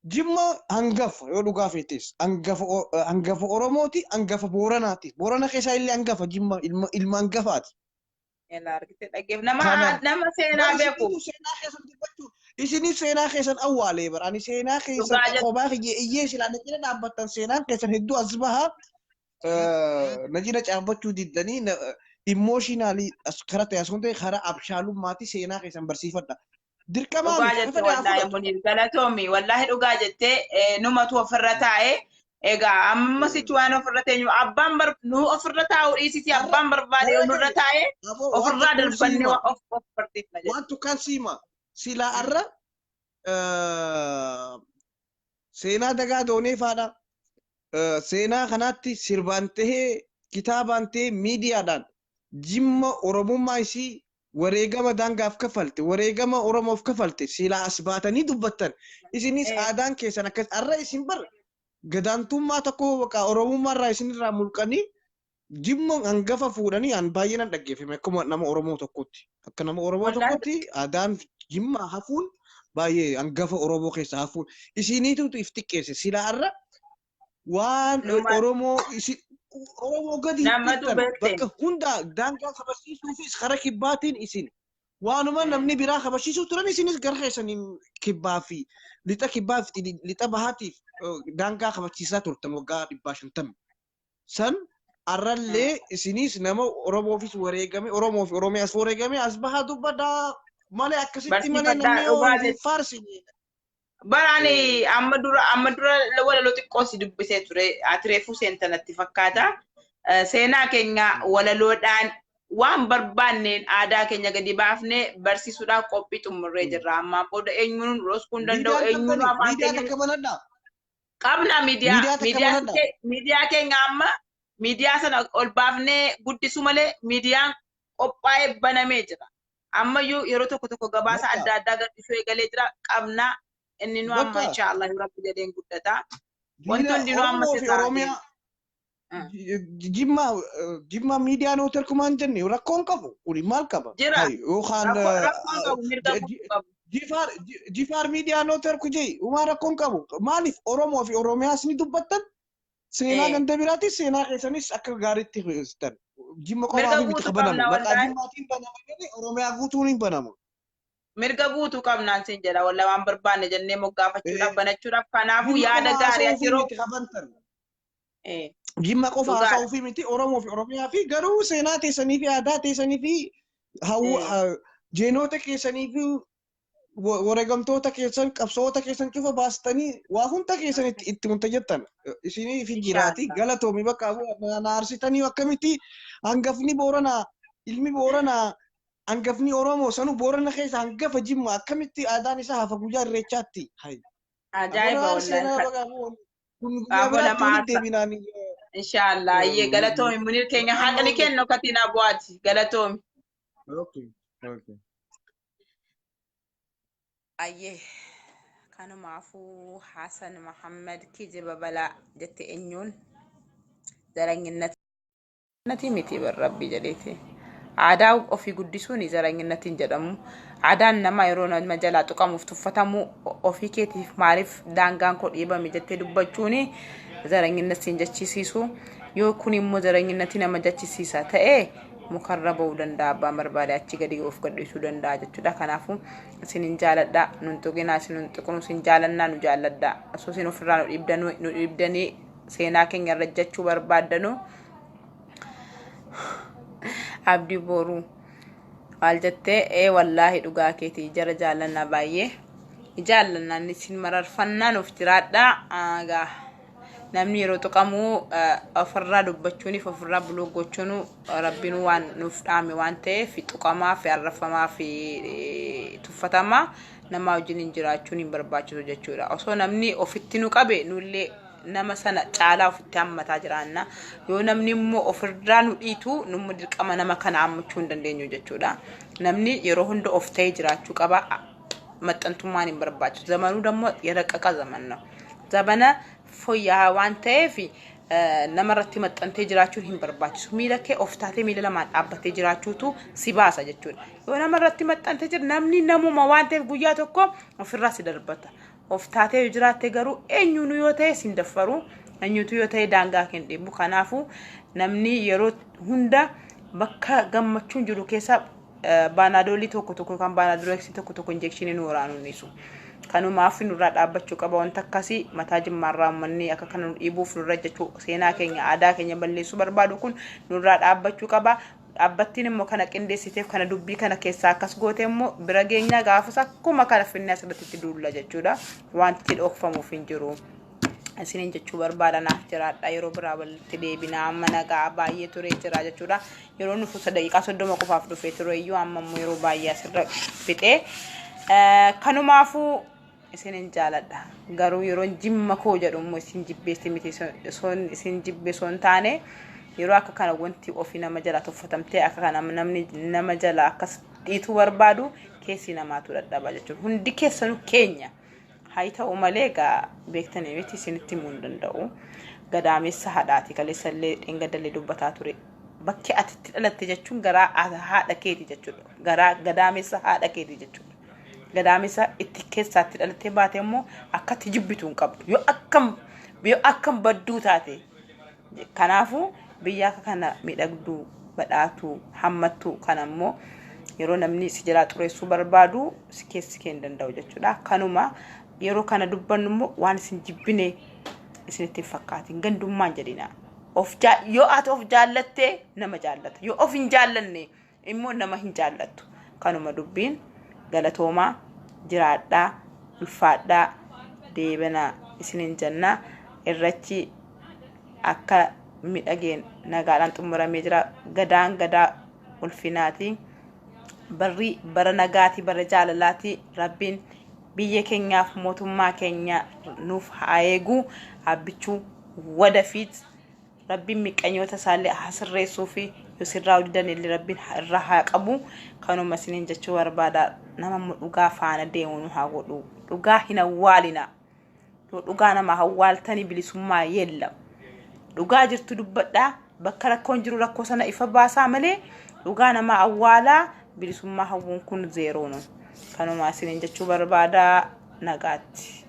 Jimma hangafa yoo dhugaa feetes hangafa Oromooti, hangafa Booranaati. Boorana keessaa illee hangafa Jimma ilma hangafaati. Ela argite dhaggeef nama Kanaaf nama seenaa bar beeku. isiniif seenaa keessan dubbachuu isiniif seenaa keessan awwaalee bar ani seenaa keessan Dhugaa jettu. kophaa kiyya iyyee silaa na cina dhaabbattan seenaan keessan hedduu as bahaa na cina caabbachuu diddanii emotionally as karaa ta'e as ta'e karaa abshaalummaati seenaa keessan barsiifadha. Dirqamaa Dhugaa miti jette fedhe haa wallaahi fudhatu. Muniir galatoomi, wallaahi dhugaa jettee, numatu ofirra taa'ee Egaa amma sichi waan ofirra teenyu abbaan bar nu ofirra taa'u dhiisiti abbaan barbaade Har'a nurra jedhe taa'ee aboo waan ofirraa tokkoon darbannee siima. of of barsiifna jechuudha. Waan tokkoon siima. Silaa har'a seenaa dagaa doonee faadha. Seenaa kanaatti sirbaan tahee kitaabaan tahee miidiyaadhaan Jimma Oromummaa isii wareegama daangaaf kafalte, wareegama Oromoof kafalte silaa as baatanii dubbattan. Isinis aadaan keessan akkas har'a isin bar gadaantummaa tokko bakka Oromummaa irraa isinirraa mulqanii Jimma hangafa fuudhanii an baay'ee nan dhaggeeffame akkuma nama Oromoo tokkotti. Akka nama Oromoo Wallaahi tokkotti aadaan Jimmaa hafuun baay'ee hangafa Oromoo keessa hafuun isiniitu if xiqqeesse silaa har'a waan numa Oromoo isi Oromoo gadi hin namatu dhiiftan beekte. bakka hunda daangaa kabachiisuufis karaa kibbaatiin isin waanuma namni biraa kabachiisuu turan isinis gara keessaniin kibbaa fi lixa kibbaa fi lixa bahaatiif daangaa kabachiisaa turtan waggaa 150. San arrallee isinis nama Oromoofis wareegame Oromoo fi Oromiyaas wareegame as bahaa dubbadhaa malee akkasitti malee Barsiifadhaa namni yoo dhugaa hin jechuudha. faarsine. Barani amma dura walaloo xiqqoo si dubbisee ture ati reefuu seentanatti fakkaata. Seenaa keenya walaloodhaan waan barbaanneen aadaa keenya gadi baafnee barsiisuudhaaf qophii xumurree jirra. Ammaan booda eenyuun roskuu hin danda'u Miidiyaan eenyuun qabdani afaan miidiyaa keenya takka banadhaa. qabna miidiyaa Miidiyaa takka miidiyaa banadhaa. miidiyaa keenya amma miidiyaa sana ol baafnee guddisuu malee miidiyaan qophaa'ee banamee jira. Ammayyuu yeroo tokko tokko gabaasa Bakka adda addaa gadhiisuu eegalee jira qabna. Inni nu amma bakka inshaallah rabbi jedheen guddata. Wanti diina hundinuu amma Oromoo fi sirraa Oromiyaa deema. Jimmaa Jimmaa miidiyaa noo terkumaan jenne rakkoon qabu kuni maal qaba? Jira Hay yookaan rakkoon qabu mirga guutuu qabu. Jifaar Jifaar miidiyaa noo terku jee uumaa rakkoon qabu maaliif Oromoo fi Oromiyaas ni dubbattan seenaa ganda biraatis seenaa keessanis akka gaariitti hojjetan. Jimma Mirga qofaa fi miti guutuu ka banamu qabna maqaa wallaahi. Jimmaatiin banama malee Oromiyaa guutuun hin banamu. Mirga guutuu qabnaan siin jedha wallaahi waan barbaanne jennee moggaafachuudhaaf banachuudhaaf kanaafuu Jimma yaada qofa gaarii haasa'uu ati fi yeroo miti kabantan. Jimma qofa Dhugaadha. haasa'uu fi miti Oromoo fi Oromiyaa fi garuu seenaa teessanii fi aadaa teessanii fi jeenoota keessanii fi wareegamtoota keessan qabsoota keessan cufa baastanii waa hunda keessan itti hunda jettan isinii fi jiraati Inshaallah. galatoomi bakka na aarsitanii akkamitti hangafni Booranaa ilmi Booranaa hangafni Oromoo sanu Boorana keessa hangafa Jimma akkamitti aadaan isaa hafa guyyaa Irreechaatti. Hay. Ajaa'iba Aboo wallaahi. seenaa bakka kun guyyaa Aboo biraatti nama walitti aarsa. deebinaan. Inshaallah. Ayyee galatoomi Munir keenya haqni kennu katiin abu'aati. Galatoomi. Okay. Okay. Ayyee kanumaafuu Hasan Muhammad kijiba balaa jette eenyuun zaranyinnati miti bar rabbi jedheeti. Aadaa ofii guddisuun zaranyinnati hin jedhamu. Aadaan namaa yeroo nama jalaa tuqamuuf tuffatamu ofii keetiif maaliif daangaan koo dhiibame jettee dubbachuun zaranyinnati hin jechisiisu. Yoo kun immoo zaranyinnati nama jechisiisa ta'e mukarra ba'uu danda'a abbaan barbaade achi gadi of gadhiisuu danda'a jechuudha. Kanaafuu isin hin jaaladha nun tuqinaa isin nun tuqnu isin jaalannaa nu jaalladha. Osoo isin ofirraa nu dhiibdanuu nu dhiibdanii seenaa keenya irra jechuu barbaaddanu abdii boruu maal jettee ee wallaahi dhugaa keetii jara jaallannaa baay'ee jaallannaan isin mararfannaa nuuf jiraadha. Gaa namni yeroo tuqamu ofirraa dubbachuuniif ofirraa buluu gochuun rabbiin waan nuuf dhaame waan ta'eef tuqamaa fi arrafamaa fi tuffatamaa namaa wajjin hin jiraachuun hin barbaachisu jechuudha. Osoo namni ofitti nu qabe nullee nama sana caalaa ofitti hammataa jiraanna. Yoo namni immoo ofirraa nu dhiitu numma dirqama nama kana hammachuu hin dandeenyu jechuudha. Namni yeroo hunda of ta'ee jiraachuu qaba. Maxxantummaan hin barbaachisu. Zamanuu ደግሞ የረቀቀ ዘመን ነው። Zabana fooyya'aa waan ta'eef namarratti maxxantee jiraachuun hin barbaachisu. Miila kee of taatee miila lamaan dhaabbattee jiraachuutu si baasa jechuudha. Yoo namarratti maxxantee jira namni namuma waan ta'eef guyyaa tokko ofirraa si darbata. Of taatee yoo jiraatte garuu eenyuun yoo ta'e si hin daffaru. Eenyutu yoo ta'e daangaa kee hin dhiibu. Kanaafuu namni yeroo hunda bakka gammachuun jiru keessa baanaadoolii tokko tokko yookaan baanaadoleksii tokko tokko injekshinii nu waraanuu nisu. Kanumaaf nurraa dhaabbachuu qaba wanta akkasii mataa jimmaarraa uummanni akka kana nu dhiibuuf nurra jechuu seenaa keenya aadaa keenya balleessuu barbaadu kun nurraa dhaabbachuu qaba. Dhaabbattiin immoo kana qindeessiteef kana dubbii kana keessaa akkas goote immoo bira geenyaa gaafas akkuma kana finnee asirratti itti duulla jechuudha. Wanti itti dhokfamuuf hin jiru. Isiniin jechuu barbaada, naaf jiraadha. Yeroo biraa walitti deebinaa. Amma nagaa baay'ee turee jira jechuudha. Yeroo nufu daqiiqaa 30 qofaaf dhufee ture iyyuu, amma immoo yeroo baay'ee asirra fixee. Kanumaafuu isinin jaaladha. Garuu yeroo jimma koo jedhu immoo isin jibbeessi miti, isin jibbe osoo hin taane, yeroo akka kana wanti ofii nama jala tuffatamtee, akka kana namni nama jala akkas dhiituu barbaadu, keessi namaatu dadhaba jechuudha. Hundi keessanuu keenya. Haa ta'u malee egaa beektanii miti, isinitti himuu hin danda'u. Gadaamessa haadhaati, kaleessa illee dheengadallee dubbataa ture. Bakki ati itti dhalatte jechuun garaa haadha keeti jechuudha. Garaa gadaamessa haadha keeti jechuudha. Gadaamessa itti keessaatti dhalattee baate immoo akkatti jibbitu hin qabdu. Yoo akkam badduu taate. Kanaafuu biyya akka kana miidhagduu, badhaatuu, hammattuu kana immoo yeroo namni si jalaa xureessuu barbaadu si keessi kee hin danda'u jechuudha. Kanuma yeroo kana dubbannu immoo waan isin jibbine isinitti hin fakkaatin, gandummaan jedhina. Of yoo ati of jaallattee nama jaallata. Yoo of hin jaallanne immoo nama hin jaallattu. Kanuma dubbiin. Galatoomaa, jiraadhaa, ulfaadhaa, deebanaa isinin jennaa. Irrachi akka midhageen nagaadhaan xumuramee jira. Gadaan gadaa ulfinaati. Barri bara nagaati, bara jaalalaati. Rabbiin biyya keenyaaf mootummaa keenya nuuf haa eegu. Abbichuu wadafiit. Rabbiin miqqanyoota isaallee haa sirreessuu fi yoo sirraa hojjetan illee Rabbiin irraa haa qabu. Kanuma isiniin jechuu barbaada. Nama immoo dhugaa faana deemu nu haa godhu. Dhugaa hin awwaalina. Yoo dhugaa nama awwaaltanii, bilisummaa yeella. Dhugaa jirtu dubbadhaa. Bakka rakkoon jiru rakkoo sana ifa baasaa malee, dhugaa nama awwaalaa bilisummaa hawwuun kun zeeroonu. Kanuma isiniin jechuu barbaada, nagaatti.